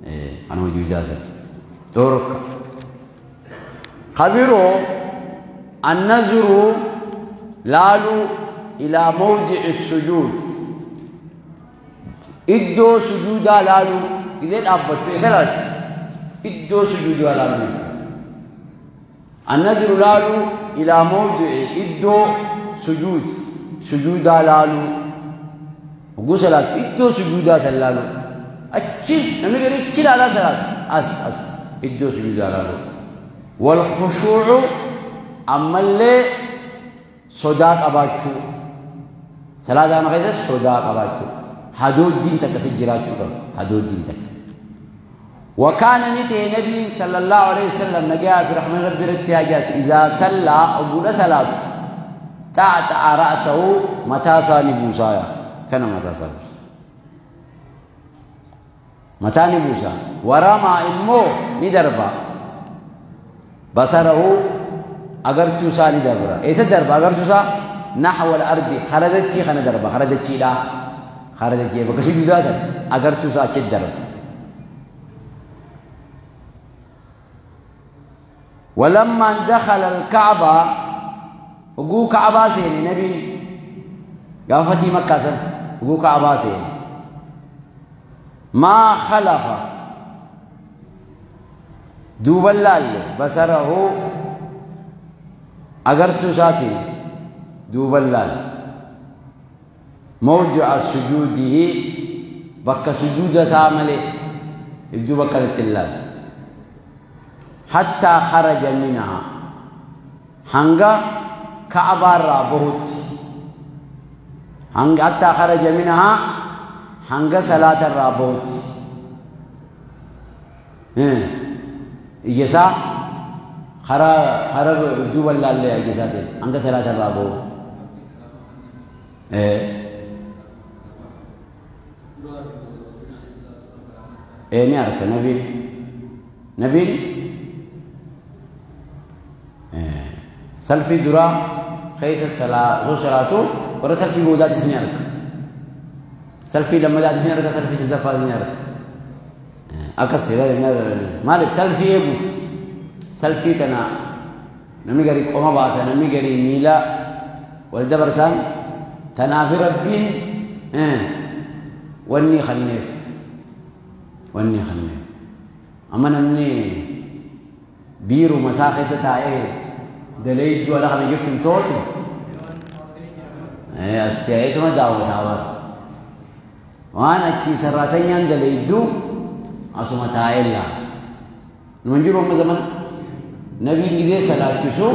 إيه أنا دويدة سنية دورك خبيره النظر لالو إلى موضع السجود إدو سجودا لالو إذا أبت إسلام إدو سجودا لالو النظر لالو إلى موضع إدو سجود سجودا لالو وقسلات إدو سجودا سلالو أتشي نمني قريب لا سلات أس أس إدو سجودا لالو والخشوع أما اللي صداق أباتشو Salaata kana keessa sodaa qabaachuu. Hadooddiin takka si jiraachuu qabdi. Hadooddiin takka. وكان نتي نبي صلى الله عليه وسلم نجا في رحمة ربي رتياجات إذا صلى أبو صلاة تعتع رأسه متى ساني بوسايا كان متى ساني متى نبوسا ورمى إمو ندربا بصره أغرتو ساني دربا إيه دربا أغرتو سا نحو الأرض خرجت خنا دربا خرجت لا خرجت بكسي جداتا أغرتو سا كدربا ولما دخل الكعبة وقو كعبة سيني نبي قافتي مكة سن وقو كعبة سيني ما خلف دوب اللال بصره أغرت ساتي دوب اللال موضع سجوده بك سجود ساملي يبدو بك التلال حتى خرج منها هنگا كعبة رابهت هنگا حتى خرج منها هنگا صلاة الرابهت إجسا خرج دوب الله اللي إجسا هنگا صلاة الرابهت إيه نعرف نبي نبي سلفي درا خيس الصلاة صلاته ورا سلفي بودات سنيارك سلفي لما جات سنيارك سلفي سدفا سنيارك أكسر مالك سلفي إيجو سلفي كنا نمي قري قوم باسا نمي قري ميلا والدبرسان تنافي ربين وني خنيف وني خنيف أما نمني بيرو مساخي ستايه دليل جو على خمسة جبتم توتو إيه استعيت ما دعوة دعوة وأنا كي سراتين عند دليل جو أسمع تايلا نمنجرو ما زمان نبي جدي صلاة كسو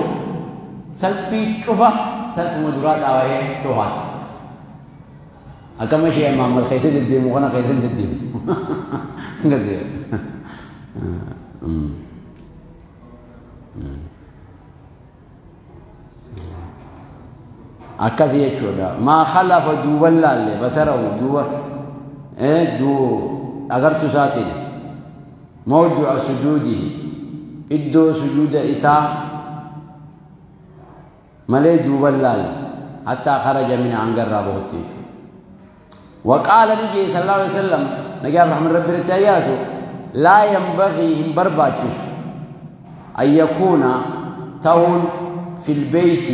سلفي شوفا سلف مدرات أوي توهات أكمل شيء ما عمل خيسة جدي مغنى خيسة جدي قصدي akkasii jechuudha. Maa khalafa duuban laalle basarahu duuba agartuu isaatiin mawdu'a sujuudihi iddoo sujuuda isaa malee duuban laalle hattaa kharaja min hangarraa bahutti. وقال نجي صلى الله عليه وسلم نجاب رحمة ربي رتياته لا ينبغي هم برباتش أن يكون تون في البيت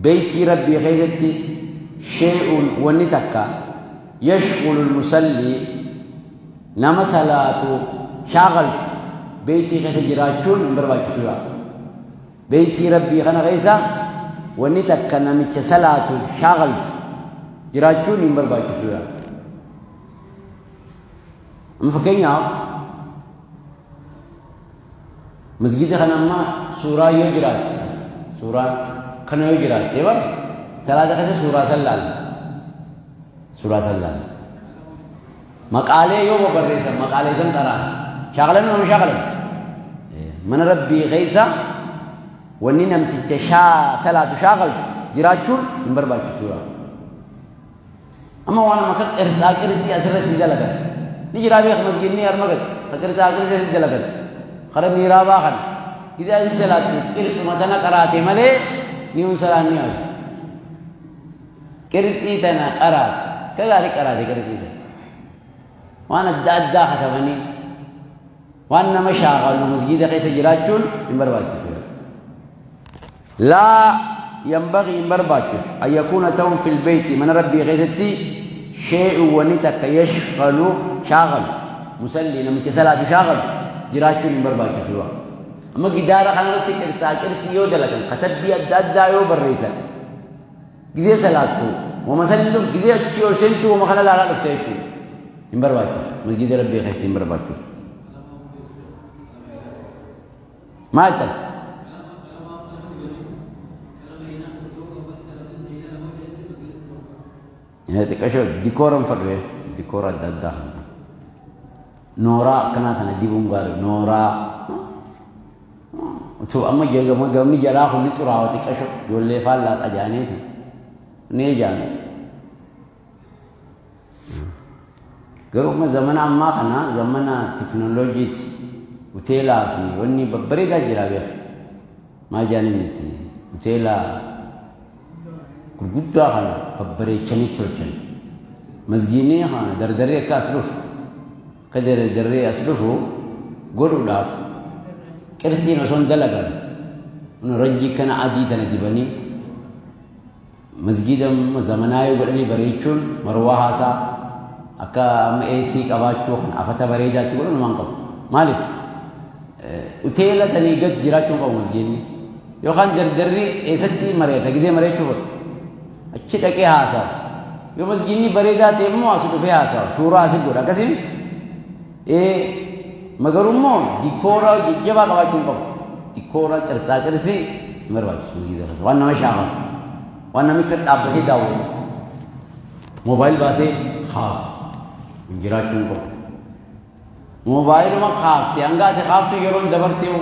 بيت ربي غيرتي شيء ونتك يشغل المصلي نما صلاته شاغلت بيتي غير جراجون برباتش بيتي ربي خنا غيسا ونتك نمت صلاته شاغلت jiraachuun hin barbaachisuudha. Amma fakkeenyaaf masgida kana amma suuraa yoo jiraatte suuraan kana yoo jiraatte bar salaata keessa suuraa san laalla. Suuraa san laalla. Maqaalee yoo barreessan maqaalee san qaraan shaakalan nama shaakalan. Mana rabbii keessa wanni namticha salaatu shaakaltu jiraachuun hin barbaachisuudha. أما وأنا ما كنت إرسال كرسي أسر سيدلك نيجي رابي خمس جنيه أرمقت فكرسي أكرسي سيدلك خرب ميرابا خن إذا أنسلات كرس مثلا قراتي ملي نيون سلام نيون كرسي تنا قرات كذلك قراتي كرسي تنا وأنا أدى حسبني وأنا مشاغل مسجد قيس جراتشون من برباتش لا ينبغي برباتش أن يكون توم في البيت من ربي غيثتي شيء ونتك يشغل شاغل مسلي لما تسلات شاغل جراتشون برباتش سوا أما جدارة خلنا نتك إرسال إرسي يودلك قتب بي أدى يو بالرئيسة جزي سلاتو ومسلي له جزي أتشيو سنتو وما خلا لا لا تفتيتو من برباتش مسجد ربي غيثتي برباتش ما أتل Xiqqashoo dikooran fadhu dikoora adda addaa kana. Nooraa akkanaa sana dibuun gaarii nooraa. Utuu amma gamni jalaa kun ni xuraawa xiqqashoo ijoollee faallaa qajaaniiti ni ijaanu. Garuu amma zamana ammaa kana zamana teknooloojiiti. Hoteelaa fi wanni babbareedaa jira beeku. Maal jaaniin miti hoteela gurguddaa kana babbareechanii tolchan. Masgiinni kana dardarree akka as dhufu akka dardarree as dhufu godhuudhaaf qirsiin osoo hin dalagan ranjii kana adii tana dibanii masgiida zamanaa yoo godhanii bareechuun marwaa haasaa akka amma AC qabaachuu kan afata bareedaatti godhan waan qabu. Maaliif? Hoteela sanii gad jiraachuu qabu masgiidni. Yookaan dardarri eessatti mari'ata gizee mari'achuu fedhu. Achi dhaqee haasa'a. Yoo masgiidni bareedaa ta'e immoo as dhufee haasa'a. Suuraa asi godha. Akkasiin magaruu immoo dikoora jajjabaa qabaachuu hin qabu. Dikoora qirsaa qirsii hin barbaachisu masgiida keessa. Waan nama shaakalu. Waan namni kan dhaabbatee daawwatu. Moobaayil baasee kaafu. Jiraachuu hin qabu. Moobaayiluma kaaftee hanga ati kaaftu yeroon dabartee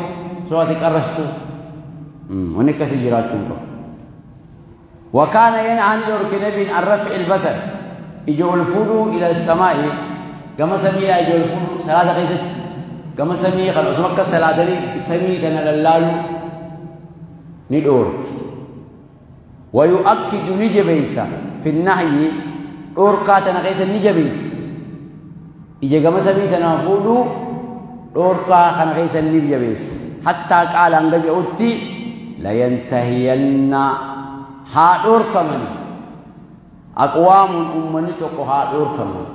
soo ati qarrastu. Wanni akkasii jiraachuu hin qabu. وكان ينهى عن النبي عن رفع البصر إجوا الفودو إلى السماء كما سمي إجوا الفودو ثلاثة قيست كما سمي خلاص مكة ثلاثة لي سمي كان للالو ندورك ويؤكد نجبيسا في النهي أوركا تنقيس نجبيس إجا كما سمي تنافودو أوركا خنقيس نجبيس حتى قال أن أتي لينتهين haa dhorkamani aqwaamun ummanni tokko haa dhorkaman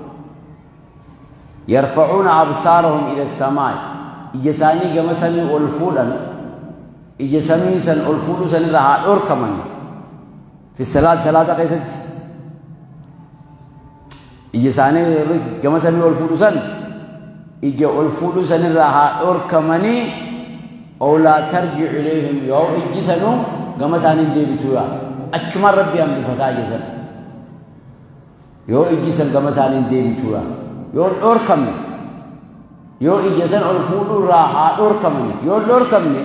yarfacuuna absaarahum ila samaa'i ija isaanii gama samii ol fuudhan ija samii san ol fuudhuu sanirra haa dhorkamani fi salaat salaata keessatti ija isaanii gama samii ol fuudhu san ija ol fuudhuu sanirra haa dhorkamanii aw laa tarjicu ilayhim yoo ijji sanuu gama isaaniin deebituudha achumaan rabbi hambifataa jedhan yoo ijji san gama isaaniin deebituudha yoo dhorkamne yoo ija san ol fuudhuurraa haa dhorkamne yoo dhorkamne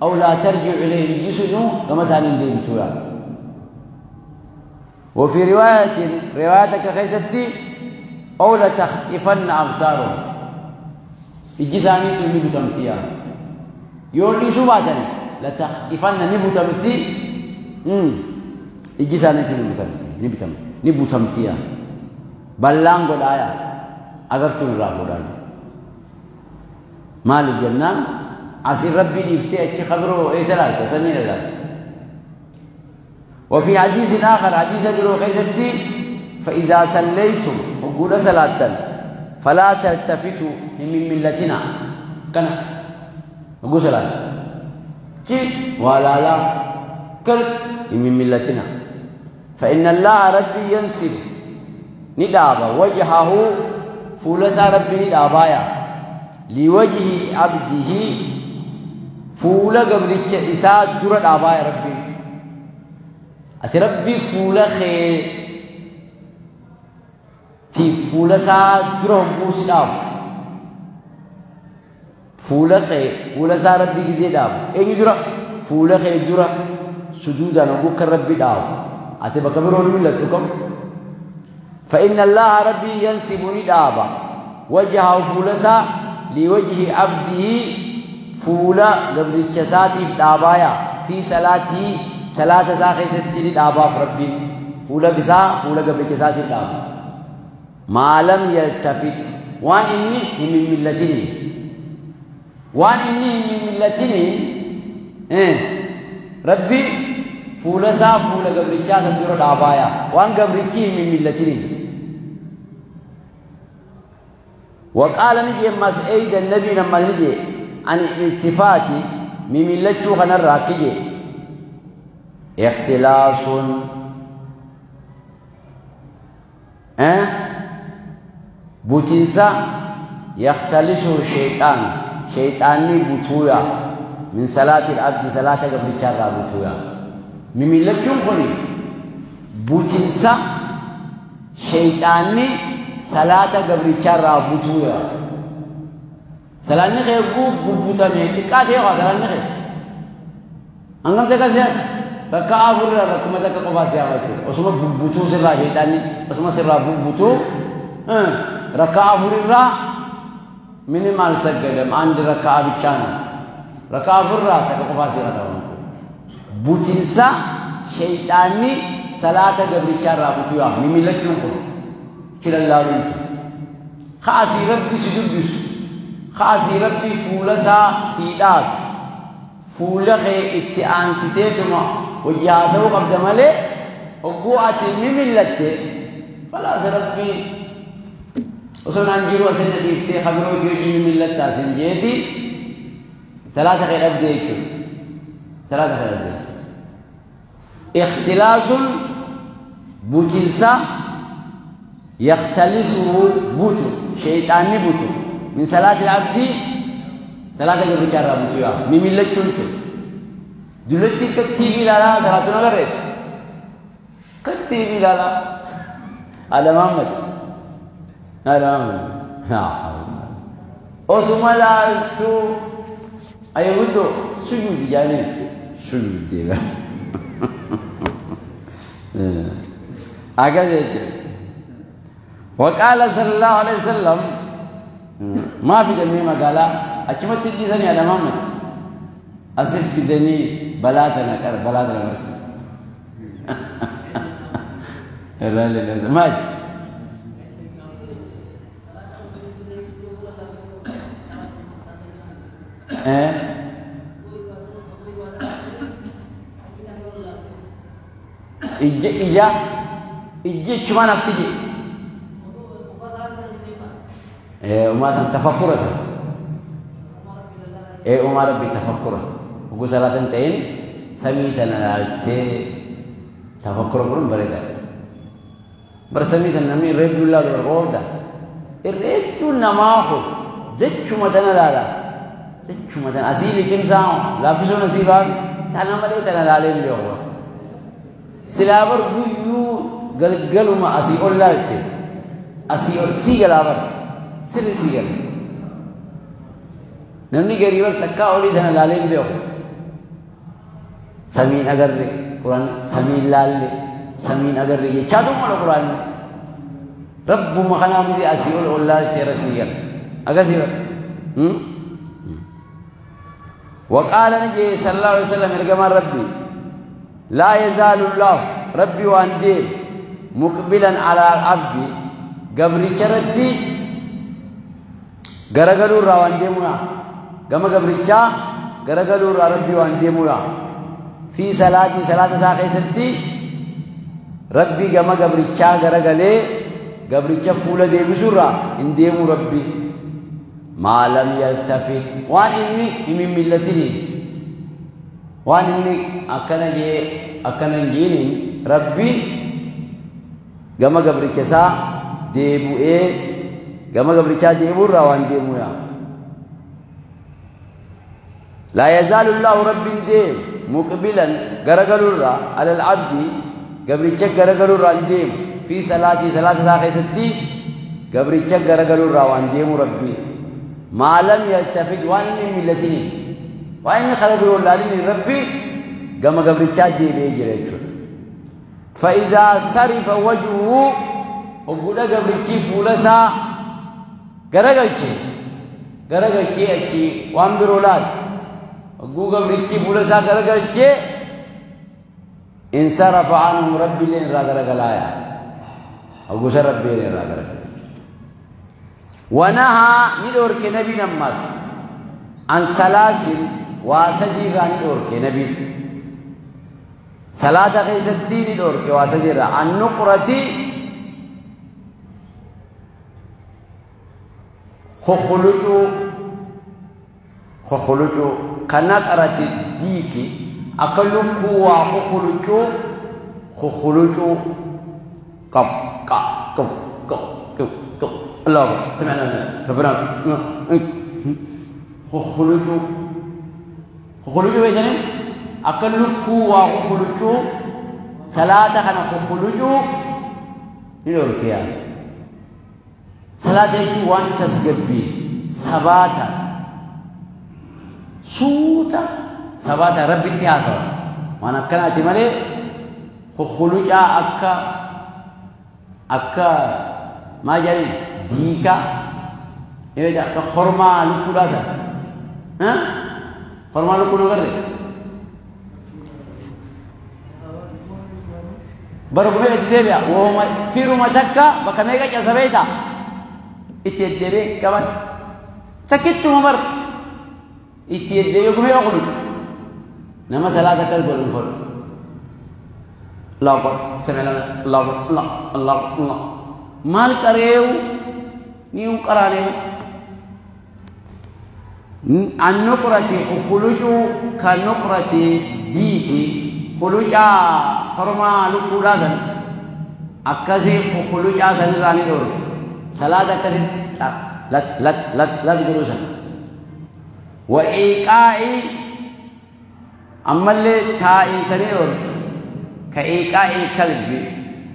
aw laa tarjicu ilayhim ijji sunuu gama isaaniin deebituudha. وفي رواية روايتك خيستي أو لتخطفن أبصارهم ijji isaanii tun ni butamtiya yoo dhiisuu baatan لتخطفن ni butamti ijji isaanii ni butamti ni bitamti ni butamtiya ballaan godhaaya agartuun irraa fuudhaan maaliif jennaan asii rabbii dhiiftee achi kabiroo eessa laalta samii laalta. وفي حديث آخر حديث برو خيستي فإذا صليتم وقول صلاة فلا تلتفتوا من ملتنا كان وقول صلاة ولا لا كرت من ملتنا فإن الله ربي ينسب ندابا وجهه فولسا ربي ندابايا لوجه عبده فول قبلك إساء در دابايا ربي أسي ربي فول خير تي فولسا در بوس داب فول خير فولسا ربي كزي داب إيه در فول خير در سجودا نقول ربي داو أتي بكبرون ملتكم فإن الله ربي ينسب ندابا وجهه فولسا لوجه عبده فولا قبل الجساتي دابايا في صلاته صلاة ساخي ستين دابا ربي فولا قسا فولا قبل الجساتي دابا ما لم يلتفت وان إني من ملتني وان إني من ملتني ربي فولسا فولا قبرichaa san dura dhaabaaya waan gabrichi hin millatini. وقال نجي مس ايد النبي لما نجي عن الالتفات مملتشو خنرا كجي اختلاس بوتنسا يختلسه الشيطان شيطاني بوتويا من صلاة العبد صلاة قبرichaa بوتويا مملتشون كوني بوتنسا Sheyxaanni salaata gabricharraa butuu yaa. Salaanni kee bubbutame xiqqaa ta'e qaba salaanni kee. Hangam takka si'an rakka afurraa rakkuma takka qofaa si'aa jechuudha. Osuma bubbutuu sirraa sheyxaanni osuma sirraa bubbutuu rakka afurirraa ምንም አልሰገደም። አንድ ረካዓ ብቻ ነው። ረካዓ afurraa takka qofaa si'a ta'u. Butinsa sheyxaanni salaata gabricharraa butuu yaa mimillachuun kun kilallaaluun kun. Kaasii rabbi si dubbisu, kaasii rabbi fuula isaa sii dhaabu, fuula kee itti aansiteetuma hojii haasa'uu qabda malee hogguu ati mimillatte khalaas rabbi osoo naan jiru asin dhiiftee kabirootii hojii mimillattaa sin jeeti salaata kee dhabdee jechuudha. Salaata kee dhabdee jechuudha. Ikhtilaasun butinsa يختلسه بوتو شيطان بوتو من صلاة العبد صلاة الرجال بوتو يا مملتشون دلتي كتيبي لا لا ثلاثة نغرد كتيبي لا لا على محمد على محمد لا حول أسمع لا تو أيودو سجود يعني سجود دي هكذا. وقال صلى الله عليه وسلم ما في دمي ما قال أشمت تجيسني على محمد أسف في دني بلاتنا كر بلاتنا مرسي لا لا لا ماشي إيه إجا إجا إجا شو ما نفتجي وما تفكره إيه وما ربي تفكره وقول ثلاثتين سميتنا لالتي تفكره قرن بريدة برسميتنا نمي ريد الله بالغوضة الريد نماخو زتشو متنا لالا زتشو متنا أسيلي كم ساعة لا فيسو نصيبا تانا مليتنا لالين ليوه سلابر بيو قلقلو ما أسي أولالتي أسي سيقلابر sirri sii gala. Namni garii bar takkaa olii sana laalee hin beeku. Samiin agarre Quraan samiin laalle samiin agarre jechaa dhumma Quraan. Rabbuma kanaa miti asii ol ol laaltee irra sii gala. Akkasii bar. وقال نجي صلى الله عليه وسلم إرجمان ربي لا يزال الله ربي وأنجيل مقبلا على العبد قبل شرتي غرغلو را وان ديمونا غما غبريچا غرغلو را ربي وان ديمونا في صلاتي صلاه ساخيستي ربي غما غبريچا غرغلي غبريچا فول ديبسورا ان ديمو ربي ما لم يلتفت وان اني من ملتني وان اني اكن جي اكن جيني ربي غما غبريچا سا ديبو اي gama gabrichaa deebi'urraa waan deemu yaa. لا يزال الله رب ديم مقبلا غرغلورا على العبد غبريچا غرغلورا ديم في صلاتي صلاه ساخيستي غبريچا غرغلورا وان ديم ربي ما لم يلتفت وان من ملتني وان خلقوا لالين ربي غما غبريچا ديبي جيره. فاذا صرف وجهه وغدا غبريچي فولسا غرغلچي غرغلچي اچي وان برولات غوغا بريچي فولسا غرغلچي انصرف عنه ربي لين را غرغلايا او غسر ربي لين را غرغل. ونهى ندور كنبي نماس عن سلاسل واسدي را ندور كنبي صلاة غيزتي ندور كواسدي را عن نقرتي خخلجو خخلجو كنقرة الديك أكلكوا وخخلجو خخلجو قب قب قب قب قب الله سمعنا ربنا خخلجو خخلجو بيجاني أكلكوا وخخلجو ثلاثة كان خخلجو Ni dhorke yaa. Salaata jechuun waan tasgabbii sabaata suuta sabaata rabbitti haasawa. Waan akkanaati malee kukkulucaa akka akka maal jedhani diikaa akka hormaa lukkuudhaa sana. Hormaa lukkuu nu agarre? Bara meeqa itti deebi'a? Wooma firuma takka bakka meeqa cabsa beektaa? Itti deddeebi'ee qaban. Takkittuma bara itti deddeebi'ee gumee godhu. Nama salaata akkas godhu hin fedhu. Allahu Akbar, sami Allahu Akbar, Allah, Allahu Allah. Maal qareewu ni hin qaraaneewu. Annuqrati khulucuu ka nuqrati diiki khulucaa hormaa lukkuudhaa san akkasii khulucaa sanirraa ni dhoorti. Salaata akkasii lat lat lat lat godhuu san. Wa iiqaa'i ammallee taa'insa ni dhoorti. Ka iiqaa'i kalbi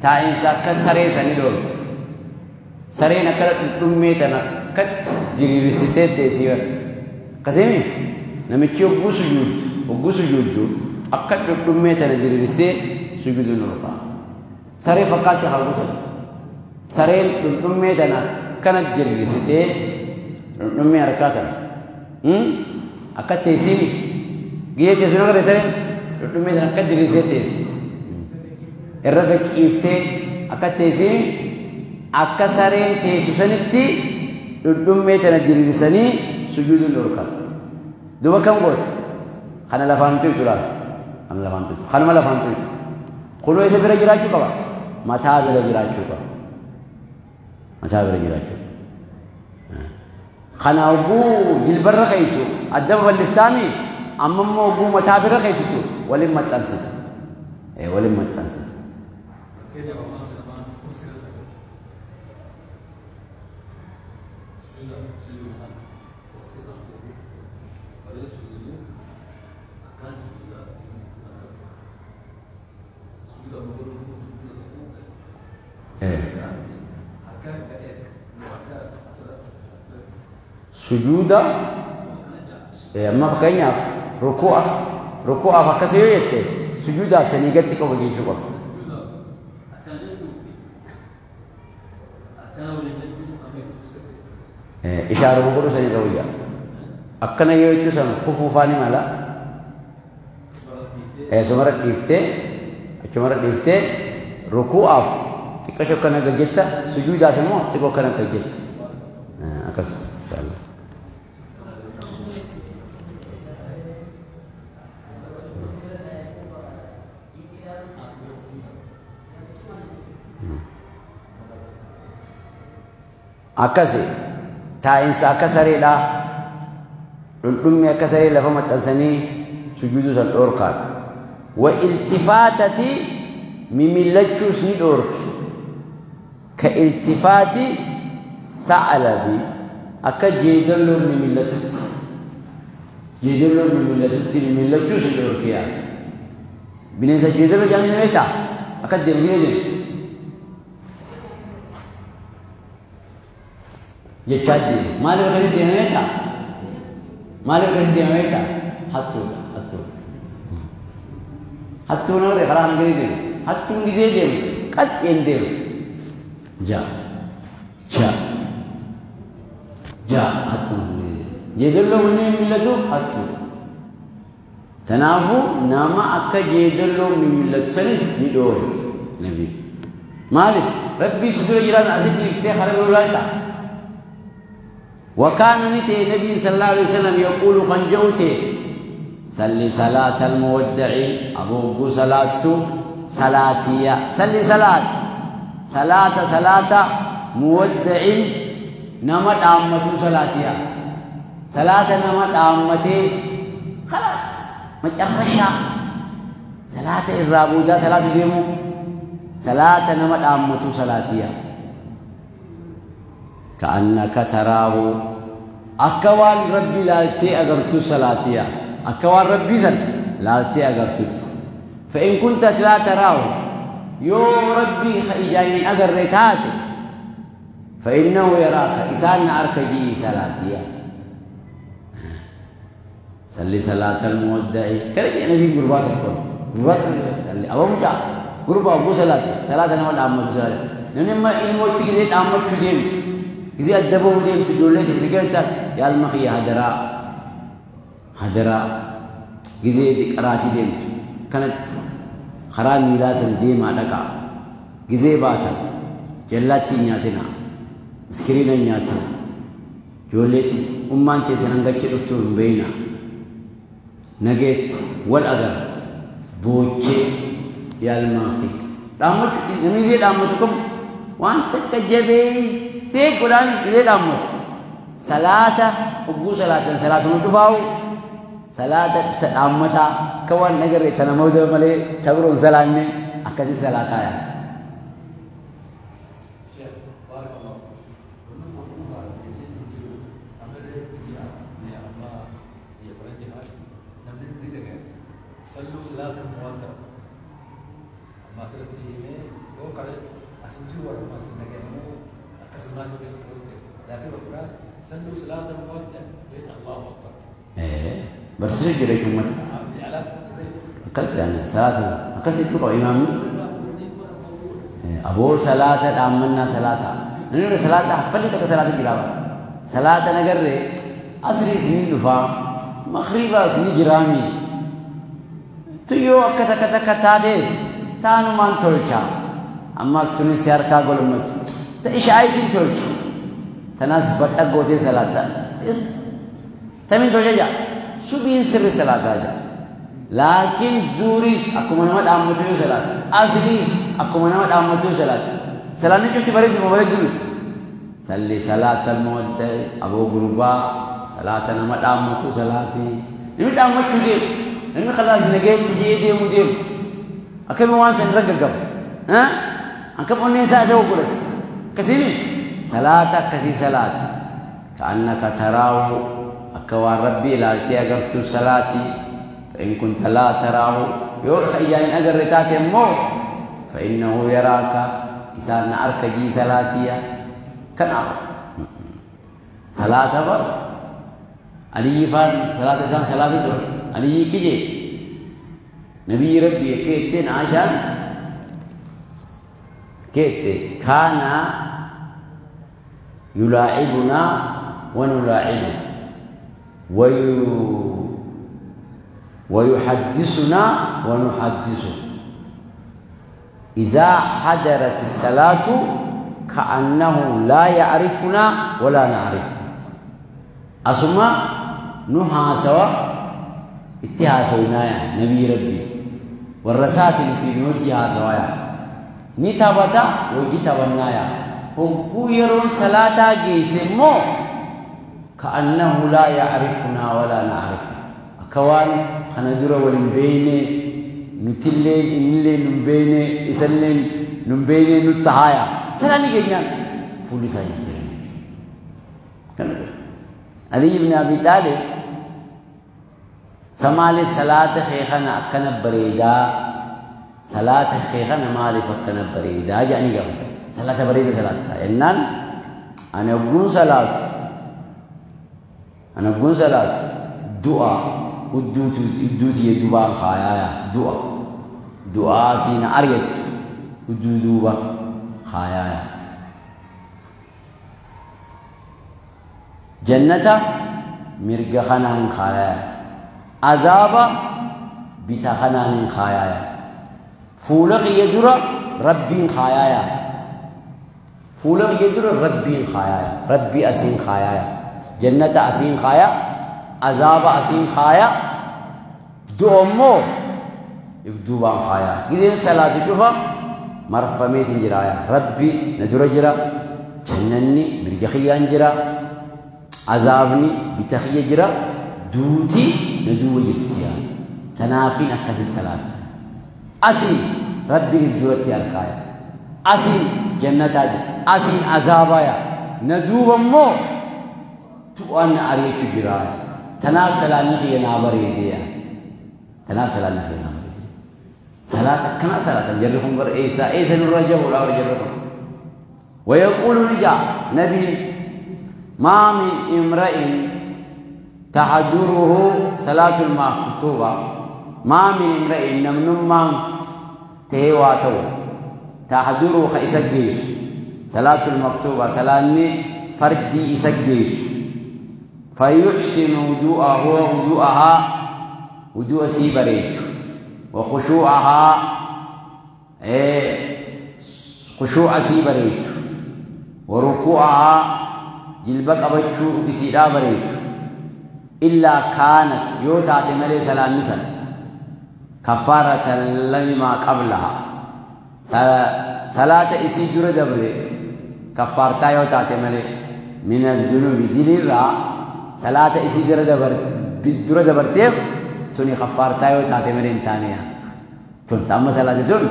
taa'insa akka saree sani dhoorti. Sareen akkana dhudhummee tana akkatti diriirsitee teessii bara. Akkasiimi namichi hogguu sujuuddu akka dhudhummee tana diriirsitee sujuudu nu rukaa. Saree fakkaatti haa gufatu. Sareen dhudhummee tana akkana diriirsitee dhudhummee harkaa tana. Akka teessiimi giyee teessu nu agarre sareen dhudhummee tana akka diriirsitee teessi. Irra gachiiftee akka teessiimi akka sareen teessu sanitti dhudhummee tana diriirsanii sujuuduun dhorkan. Duuba kam goota? Kana lafaan tuytu laala. Kana lafaan tuytu. Kanuma lafaan tuytu. Kunoo isa bira jiraachuu qaba. Mataa bira jiraachuu qaba. Mataa bira jiraachuu qaba. Kana hogguu jilbarra keessu adda babal'iftaami amma immoo hogguu mataa bira keessutu waliin maxxansita. Waliin maxxansita. Sujuuda amma fakkeenyaaf ruku'a ruku'aaf akkasii yoo jette sujuudaaf sanii gatti qofa jechuu qabda. Ishaaruma godhu sanirra wayya. Akkana yoo jechuu san kufuufaa ni mala. Sumarra dhiiftee achumarra dhiiftee ruku'aaf xiqqasho akkana gajjetta sujuudaaf immoo xiqqoo akkana gajjetta. Akkas inshallah. Akkasi taa'insa akka sareedhaa dhundhummi akka saree lafa maxxansanii sujuuduu san dhoorkaadha. Wa iltifaatati mimillachuus ni dhoorki. Ka iltifaati sa'alabi akka jeedalloon mimillatutti. Jeedalloon mimillatutti mimillachuus ni dhoorki yaa. Bineensa jeedaloo jedhanii ni beektaa? Akkas deemu ni deemu. Jechaa deemu. Maaliif akkasitti deema beektaa? Maaliif akkasitti deema beektaa? Hattuudha hattuudha. Hattuun warri karaa kana gadi deemu. Hattuun gizee deemu qaxxeen deemu. Ja ja ja hattuun gizee deemu. Jeedaloo wanni mil'atuuf hattuudha. Kanaafuu nama akka jeedaloo mil'atu sanis ni dhoorti nabi. Maaliif rabbii si dura jiraan asitti dhiiftee karaa biroo laalta? وكان نتي النبي صلى الله عليه وسلم يقول خنجوتي صلي صلاة المودع أبو صلاة صلاتية صلي صلاة صلاة صلاة مودع نمت عامته صلاتية صلاة نمت عامتي خلاص مجرشة صلاة الرابودة صلاة ديمو صلاة نمت عامته صلاتية كأنك تراه أكوان ربي لالتي أغرتو صلاتيا أكوان ربي زن لالتي أغرتو فإن كنت لا تراه Yoo Rabbii ijaan hin agarre taate فإنه يراك إسان أركجي صلاتي صلي صلاة المودع كرجع نبي قربات الكون قربات صلي أبو مجا قربة أبو صلاة صلاة أنا ما أعمل صلاة لأن ما الموت كذي أعمل شو دين كذي أدبه دين تقول لي تقول يا المخي هدرا هدرا كذي قراتي دين كانت خران ميلاسن ديما دقا كذي باتا جلاتي نياتنا اسكرينا نياتنا جوليتي أمان تيسن عندك شرفتون بينا نجيت والأدر بوتشي يا الماخي دامت نميزي دامتكم وانت تجبي سيك قران زي دامت ثلاثة أبو ثلاثة ثلاثة مدفاو ثلاثة دامتا كوان نجري تنمود ملي تبرون سلامي أكاسي ثلاثة يا شيخ بارك الله صلوا صلاة المودع ما سلتي هو قالت أسنجوا ما سنجمو أكسرنا لكن القرآن صلوا صلاة المودع الله أكبر. إيه بس سجل يا أمتي. أكلت يعني ثلاثة أكلت يبقى إمامي أبو ثلاثة آمنا ثلاثة نقول ثلاثة حفلتك ثلاثة جرابة ثلاثة نجري أسري سنين دفاع مغربا سنين جرامي تيو أكتا كتا كتا ديس تانو مان تولشا أما توني سياركا قولمت تإيش عايزين تولشا تناس بطا قوتي ثلاثة تمين تولشا جا سبين سر ثلاثة جا لكن زوريس أكو منامت أمتيو ثلاثة أزريس أكو منامت أمتيو ثلاثة سلامي كيف تبارك مبارك دول صلي صلاة المودع أبو غربا صلاة نمت أمتيو صلاتي نمت أمتيو دي نمت خلاص نجيت تجي دي مدير أكيد وان سنرجع قبل ها أكيد أني سأسوي قلت كثير صلاة كثير صلاة كأنك تراه أكوان ربي لا تيجرت صلاتي فإن كنت لا تراه يوحي إن أجر رتاك مو فإنه يراك إذا نأرك جي صلاتي كنا صلاة بر علي فان صلاة إنسان صلاة دور علي كجي نبي ربي كيتين عشان كيت كان يلاعبنا ونلاعبه ويحدثنا ونحدثه إذا حضرت الصلاة كأنه لا يعرفنا ولا نعرفه أسمع نحا سوا اتهاسونا يا نبي ربي والرسات في نوجها سوا يا نتابتا وجتابنا يا هم يرون صلاة جيسمو كأنه لا يعرفنا ولا نعرفه أكوان خنجر ولنبين نتلين إنلين نبين إسلين نبين نتهايا سلاني جنان فولي سايجرين علي بن أبي طالب سمالف صلاة خيخنا أكنا بريدا صلاة خيخنا مالف أكنا بريدا جاني جاوز صلاة بريدة صلاة إنن أنا أقول صلاة أنا أقول صلاة دعاء ودوتي دوبان خايا دعاء دعاء سين أريد ودو دوبا خايا جنة مرجع خنان خايا عذاب بيتا خنان خايا فولق يدرا ربي خايا فولق يدرا ربي خايا ربي أسين خايا جنة أسين خايا عذاب أسين خايا دومو يفدوبان خايا إذن صلاة جفا مرفميت جرايا ربي نجر جرا جنني مرجخيان جرا عذابني بتخي جرا دوتي ندو جرتيا تنافين أكثر الصلاة أسين ربي الجرتي الخايا أسين جنة أسين عذابايا ندوب مو تؤن أريت جرايا تناف سلام نخي نابري ديا تناف سلام نخي نابري Salaata akkanaa salaatan jarri kun bar eessaa eessa nurra jabuudha warri jarri kun. ويقول نجا نبي ما من امرئ تحضره صلاة المكتوبة ما من امرئ نمنما تهواتو تحضره خيسجيش صلاة المكتوبة صلاة فردي إسجيش فيحسن وضوءه وضوءها وضوء سيبريج وخشوعها خشوع سيبريج وركوعها جلبك أبتشو إسيدا بريج إلا كانت يوتا تملي صلاة نسل كفارة لما قبلها صلاة إسي جر دبري كفارتا يوتا تملي من الذنوب دليل صلاة إسي جر دبرتيف توني كفارتا يوتا تملي انتانيا تون تأما صلاة تون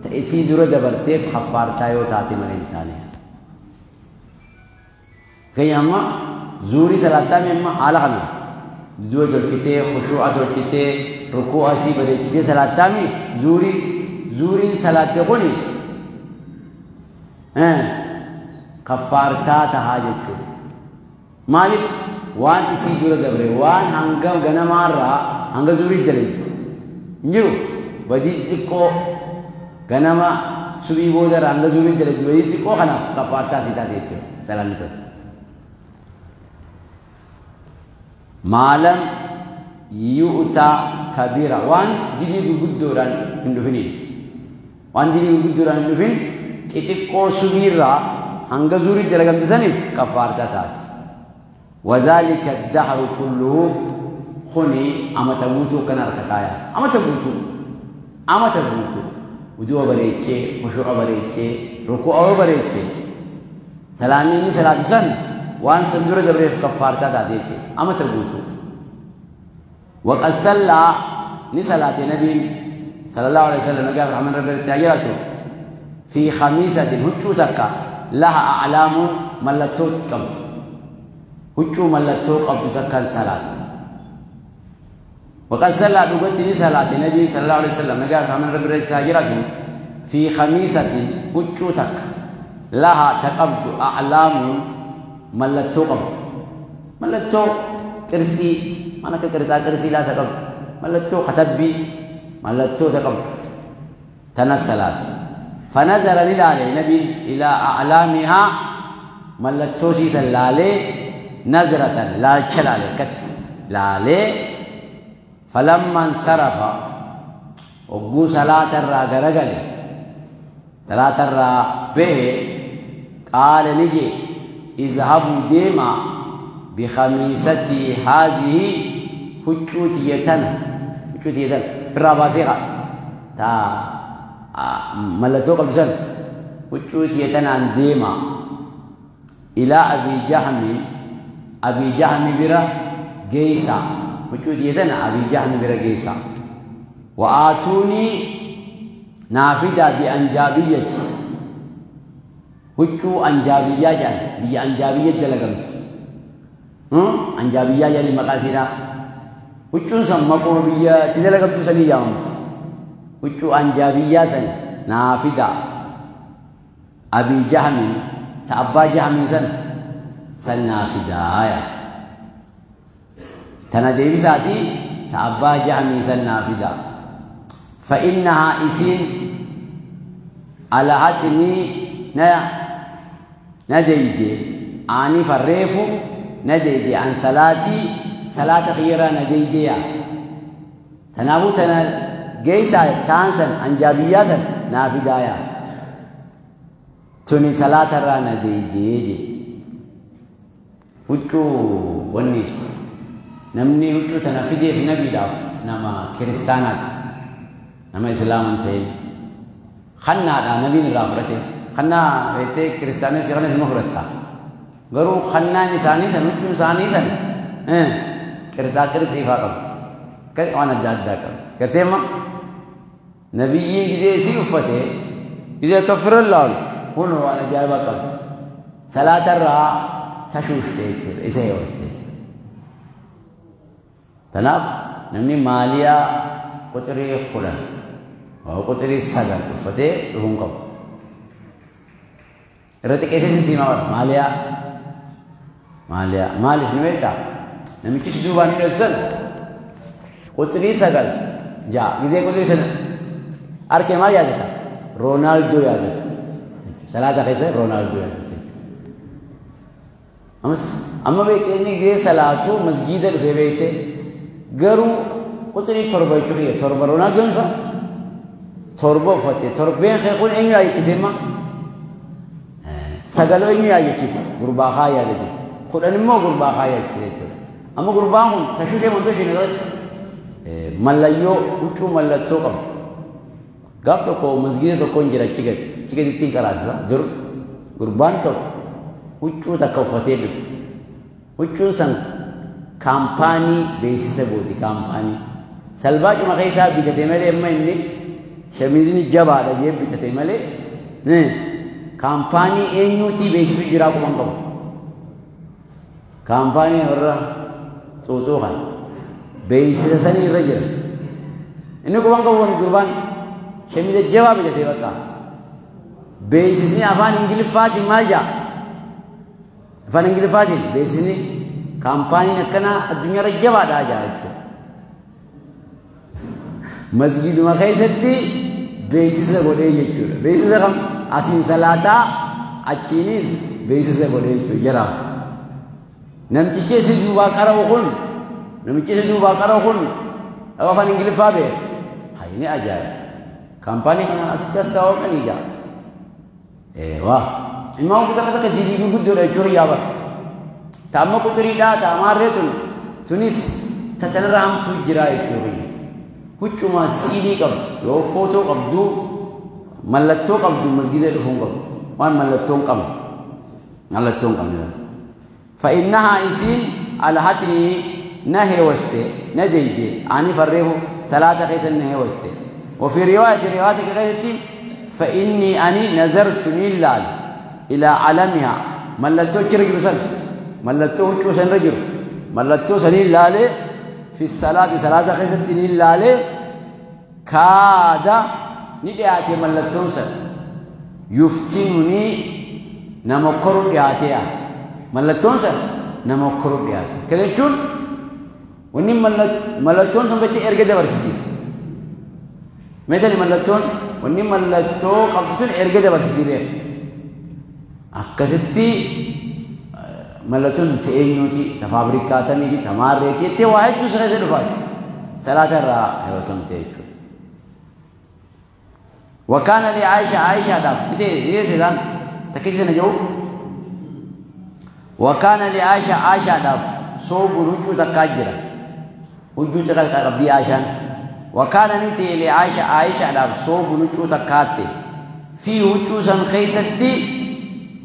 تأسي جر دبرتيف كفارتا يوتا تملي انتانيا كي أما زوري صلاة مما حالة خنا دو تركته خشوع تركته ركوع سي بريكته صلاة مي زوري زوري صلاة كوني كفارتا تهاجت مالك وان اسي جور دبره وان هنگم غنمارا هنگ زوري دلي نجرو بدي تكو غنما سبي بودر هنگ زوري دلي بدي تكو خنا كفارتا سيتا ديته صلاة مالم يؤتى كبيرا وان دلي غدوران هندفنين وان دلي غدوران هندفين تتكو سبيرا هنگ زوري دلغم تسني كفارتا تات وذلك الدهر كله خني اما تبوتو كنار كتايا اما تبوتو اما تبوتو ودو بريكي خشوع بريكي ركوع بريكي سلامي صلاه سن وان سندور دبريف كفارتا تاتي اما تبوتو وقد صلى نصلاه النبي صلى الله عليه وسلم قال رحمن ربي تاجرته في خميسة هجو تكا لها أعلام ملتو قبل هجو ملتو قبل تكا صلاة وقد صلى دغتي صلاة النبي صلى الله عليه وسلم قال رحمن ربي تاجرته في خميسة هجو تكا لها تقبض أعلام ملتو قبل ملتو كرسي أنا كرسا كرسي لا تقبض ملتو خطبي ملتو تقبض تنسلات فنزل للالي نبي إلى أعلامها ملتو سيسا لالي نزرة لا شلالي كت لالي فلما انصرف وقو صلاة الرا صلاة الرا به قال نجي اذهبوا ديما بخميستي هذه هجوتيتنا هجوتيتنا في الراباسيغة تا ملتو قبل سنة هجوتيتنا ديما إلى أبي جهم أبي جهم برا جيسا هجوتيتنا أبي جهم برا جيسا وآتوني نافذة بأنجابيتي هجو أنجابية جان بي أنجابية دلقمت أنجابية جان مقاسينا هجو سمقو بي تدلقمت سني جامت هجو أنجابية سن نافذة أبي جهم تأبا جهم سن سن نافذة آية تنادي بساتي تأبا جهم سن نافذة فإنها إسين ألهتني نديدي آني فريفو نديدي عن صلاتي صلاة غيرا نديدي تنابو تنا جيسا تانسا أنجابياتا نافدايا توني صلاة را نديدي وچو ونيت نمني وچو تنافدي في نبي داف نما كريستانات نما إسلام انتين خنا نبي رافرته خنا بيته كريستاني سيراني المفرطة غرو خنا نساني سن وچو نساني سن كرسا كرسي فاقبت كي وانا جاد داقبت كرسيما نبيين جزي سيوفته جزي كفر الله هنا وانا جايبا قبت صلاة الرا تشوش تيكر إسا يوستي تناف نمني ماليا قطري خلن Quxirii 9 uffatee dhufuu hin qabu. Irra xiqqeessee siimaa bara maaliyaa maaliyaa maaliif ni beektaa namichis duubaan hidhatu sana quxirii 9 ja'a gizee quxirii 9 arkee maal yaadata? Roonaaldoo yaadata. Salaata keessa Roonaaldoo yaadata. Ammas amma beektee inni gizee salaatu masgiida dhufee beektee garuu quxirii 7 jechuudha 7 Roonaaldoon isaa 7 uffatte torbeen kee kun eenyu yaadachiise ma? 9 eenyu yaadachiise? Gurbaa haa yaadachiise. 10 immoo gurbaa haa yaadachiise jechuudha. Amma gurbaan kun tashushee wantoota irratti mallayyoo huccuu mallattoo qaba. Gaaf tokko masgiida tokko hin jira achi gadi ittiin qaraasisa jiru gurbaan tokko huccuu takka uffatee dhufe. Huccuun san kaampaanii beeksisa gooti kaampaanii. Salbaacuma keessaa bitate malee amma inni shamizni jabaadha jee bitate malee kaampaanii eenyuutii beeksisu jiraa quban qabu. Kaampaanii warra xuuxuu kana beeksisa sanii irra jira. Inni quban qabu gurbaan shamiza jabaa bitatee bakka. Beeksisni afaan Ingiliffaatiin maal jaa? Afaan Ingiliffaatiin beeksisni kaampaaniin akkanaa addunyaarra jabaadha jaa jechuudha. Masgiiduma keessatti beeksisa godhee jechuudha. Beeksisa kam asiin salaataa achiinis beeksisa godhee jechuudha jira. Namtichi si duubaa qara'u kun namichi si duubaa qara'u kun afaan Ingiliffaa beeka. Hayni ajaa'iba. Kaampaanii kana asitti as taa'uu jaa. Waa. Immoo kutaa takka dilii gurguddoodha jechuudha yaa bara. Taamma quxiriidhaa taamaarree tun tunis tatanarra hamtuu jira jechuudha. Huccuma si'ilii qabdu yoo footoo qabdu mallattoo qabdu masgiida dhufuu hin qabdu waan mallattoo hin qabne mallattoo hin qabne. فإنها إنسين ألهتني نهي وستي نديدي أني فريه صلاة خيس نهي وستي. وفي رواية خيستي فإني أني نذرت نلال إلى علمها ملتو رجل سن ملتو سن رجل ملتو سن لالي في الصلاة صلاة خيستي نلالي كاد ندعتي ملتو سن يفتنني نمكر دعاتيا ملتون سن نمكر دعاتي كذا وني ملتون سن بتي إرجع دبرتي مثل ملتون وني ملتو قبضتون إرجع دبرتي بيه أكثرتي ملتون تأينوتي تفابريكاتني تماريتي تي واحد دوسرة سلفاي صلاة الرا هو سمتيك. وكان لعائشة عائشة دام إيه إيه سيدان تكيد نجو. وكان لعائشة عائشة دام صوب رجوع تكاجرة رجوع تكاجرة عائشة. وكان نتي لعائشة عائشة دام صوب رجوع تكاتي في رجوع سنخيستي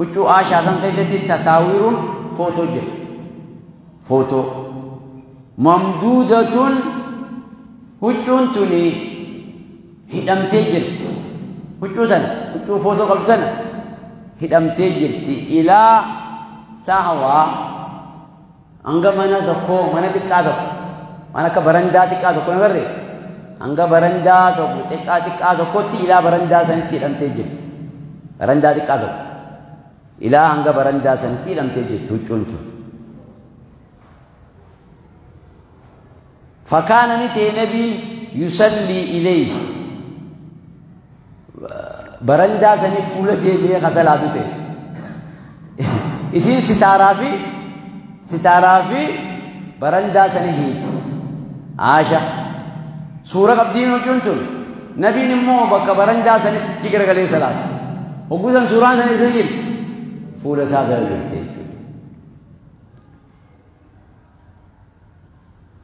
رجوع عائشة سنخيستي تصاوير فوتو جل فوتو ممدودة رجوع تني هدمتي جلت رجوع تن رجوع فوتو قبل هدمتي جلت إلى سهوا أنغ منا تكو منا تكا تكو منا كبرندا تكا تكو نبري أنغ برندا تكو تكا تكا تكو تي إلى برندا سنتي هدمتي جلت برندا تكا تكو إلى أنغ برندا سنتي هدمتي جلت رجوع تن. فكان نتي نبي يصلي إليه برندا سني فولة دي خسلاتو تي إسين ستارة في برندا سني هيت عاشا سورة قبدين وجنتم نبي نمو بك برندا سني تجرى عليه صلاة وجوزا سورة سني سجل فولة سادة جلتي.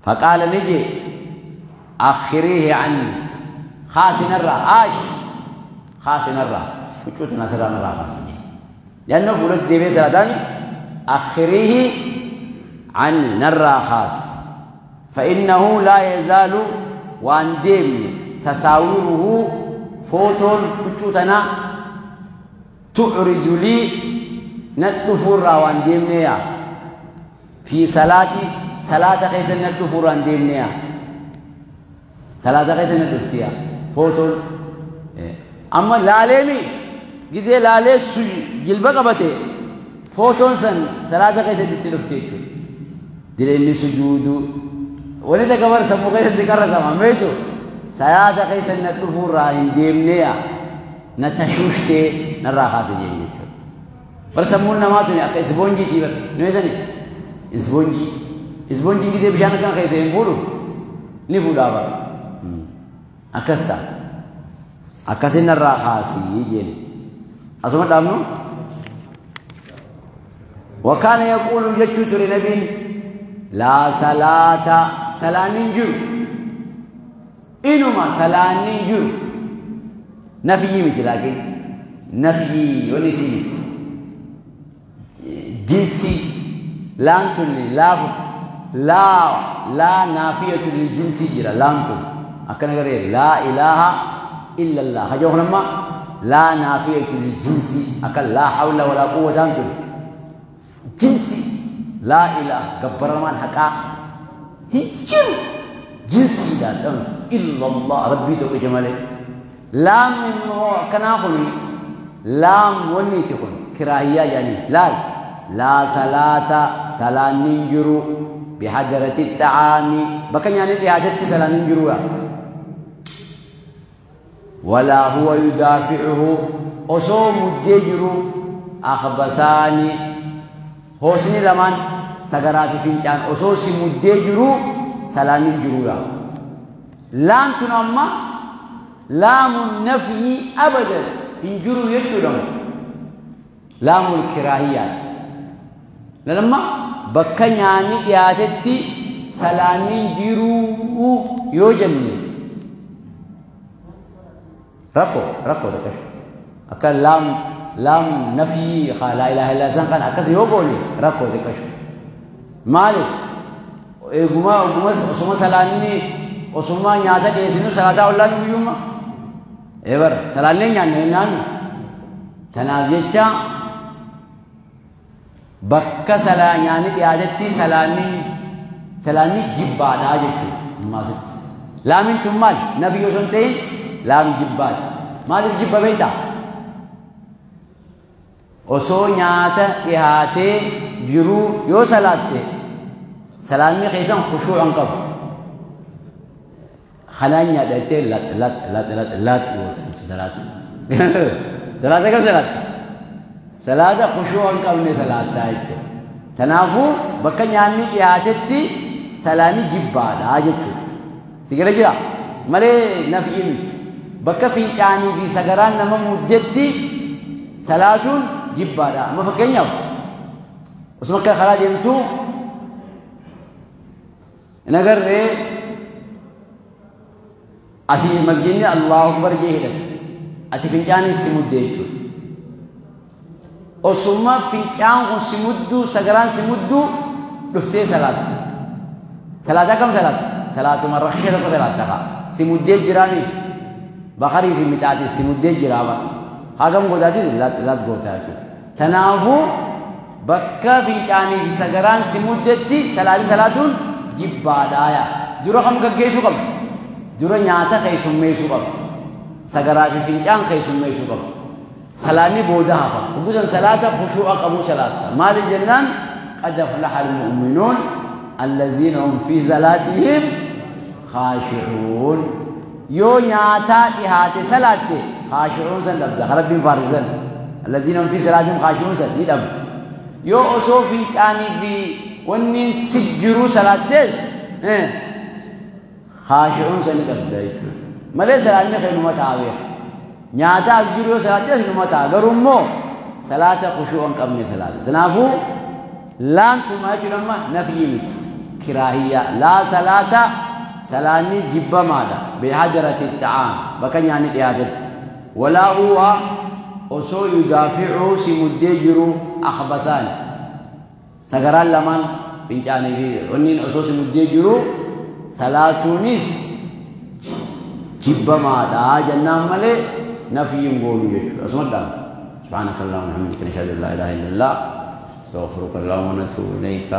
فقال نجي أخريه عني خاص نرى عاش خاص نرى وجوتنا سرى نرى خاص لأنه فولد ديبي سرى أخريه عني نرى خاص فإنه لا يزال وأن ديمني تصاويره فوتون وجوتنا تعرج لي ندفر وأن ديمني في صلاتي صلاة خيس ندفر وأن ديمني صلاة خيس ندفتيا فوتون Amma laaleemi gizee laalee jilba qabate footoon san salaata keessatti itti dhufte jechuudha. Dila inni sujuudu wani takka bar sammuu keessatti qarratama beektu salaata keessa na dhufuurraa hin deemneeya na tashuushtee narraa kaase jeen jechuudha. Bar sammuun namaa tuni akka isboonjiitii bar ni beektani isboonjii isboonjiin gizee bishaan akkana keessa hin fuudhu ni fuudhaa bar akkas ta'a akkasin narraa kaasii jeen asuma dhaabnu. وكان يقول جتشوت لنبي لا صلاة سلام جر إنما سلام جر نفي مثل لكن نفي ونسي جنسي لا أنتم لا لا لا نافية للجنس جرا لا أنتم أكن غير لا إله إلا الله هجوه لما لا نافية للجنس أكن لا حول ولا قوة أنتم جنسي لا إله كبرمان حقا هجر جنسي لا إلا الله ربي توك جماله لام كناخني لام وني تكون كراهية يعني لا لا صلاة صلاة ننجرو بحضرة الطعام بكن يعني بحاجة صلاة ننجرو ولا هو يدافعه أصوم الدجر أخبساني هوسني لمن سغرات فنجان أصوصي مدجرو صلاة ننجرو لام تنمى لام النفي أبدا هنجرو يجرم لام الكراهية لما بكنياني دياتتي سلامين جرو يوجني ركو ركو دكش أكل لام لام نفي لا إله إلا سان كان أكس يوبوني ركو دكش مالك إيغما إيغما سما سلامني osuma nyaata dhiyeessinu salaataa ollaan guyyuma ebar salaallee nyaanne jennaan tanaaf jecha bakka salaa nyaanni dhiyaatetti salaanni jibbaadhaa jechuudha ammaasitti laamin tun maal nafi osoo hin ta'in laam jibbaadha maaliif jibba beektaa osoo nyaata dhiyaatee jiruu yoo salaatte salaanni keessan khushuu'a hin qabu خلاني دتي لا لا لا لا لا صلاة صلاة كم صلاة صلاة خشوع قبل صلاة تايت تنافو بكن يعني ياتتي سلامي جبا داجت سيغلا جرا مالي نفي بك في كاني في سغران نما مدتي صلاة جبا دا ما فكنياو اسمك خلا ديمتو نغر أسي مسجدني الله أكبر جهدا أتي فنجاني سمود ديتو أسمى فنجان سمودو سجران سمودو رفتي صلاة صلاة كم صلاة صلاة مرة خشية صلاة تقع سمود دي جراني بخاري في متعتي سمود دي جرابة هاكم قداتي لا لا قوتاتي تنافو بكا فنجاني في سجران سمود ديتي صلاة صلاة جبادايا درو كم كجيسو كم dura nyaata keessummeessuu qabdi sagaraa fi fincaan keessummeessuu qabdi salaanni booda hafa hubusan salaata khushuu'a qabu salaata maali jennaan qad aflaha almu'minuun allaziina hum fi salaatihim khaashi'uun yoo nyaataa dhihaate salaatte khaashi'uun san dhabda rabbiin faarsisan allaziina hum fi salaatihim khaashi'uun san ni dhabda yoo osoo fincaanii fi wanni si jiruu salaattees خاشعون سني قبل مالي سلامي خير ما تعاوي نياتا أجرو صلاة ما تعاغرمو صلاة خشوع قبل صلاة تنافو لام ثم يجرم نفي مت كراهية لا صلاة سلامي جب ماذا بحضرة الطعام بكن يعني قيادت ولا هو أسو يدافعه سمدجرو أخبسان سغران لمن فنجاني في ونين أسو سمدجرو صلاتونيس جب ماذا جنة ملي نفي يقولوا يجوا أسمع سبحانك اللهم وبحمدك نشهد أن لا إله إلا الله استغفرك اللهم ونتوب إليك.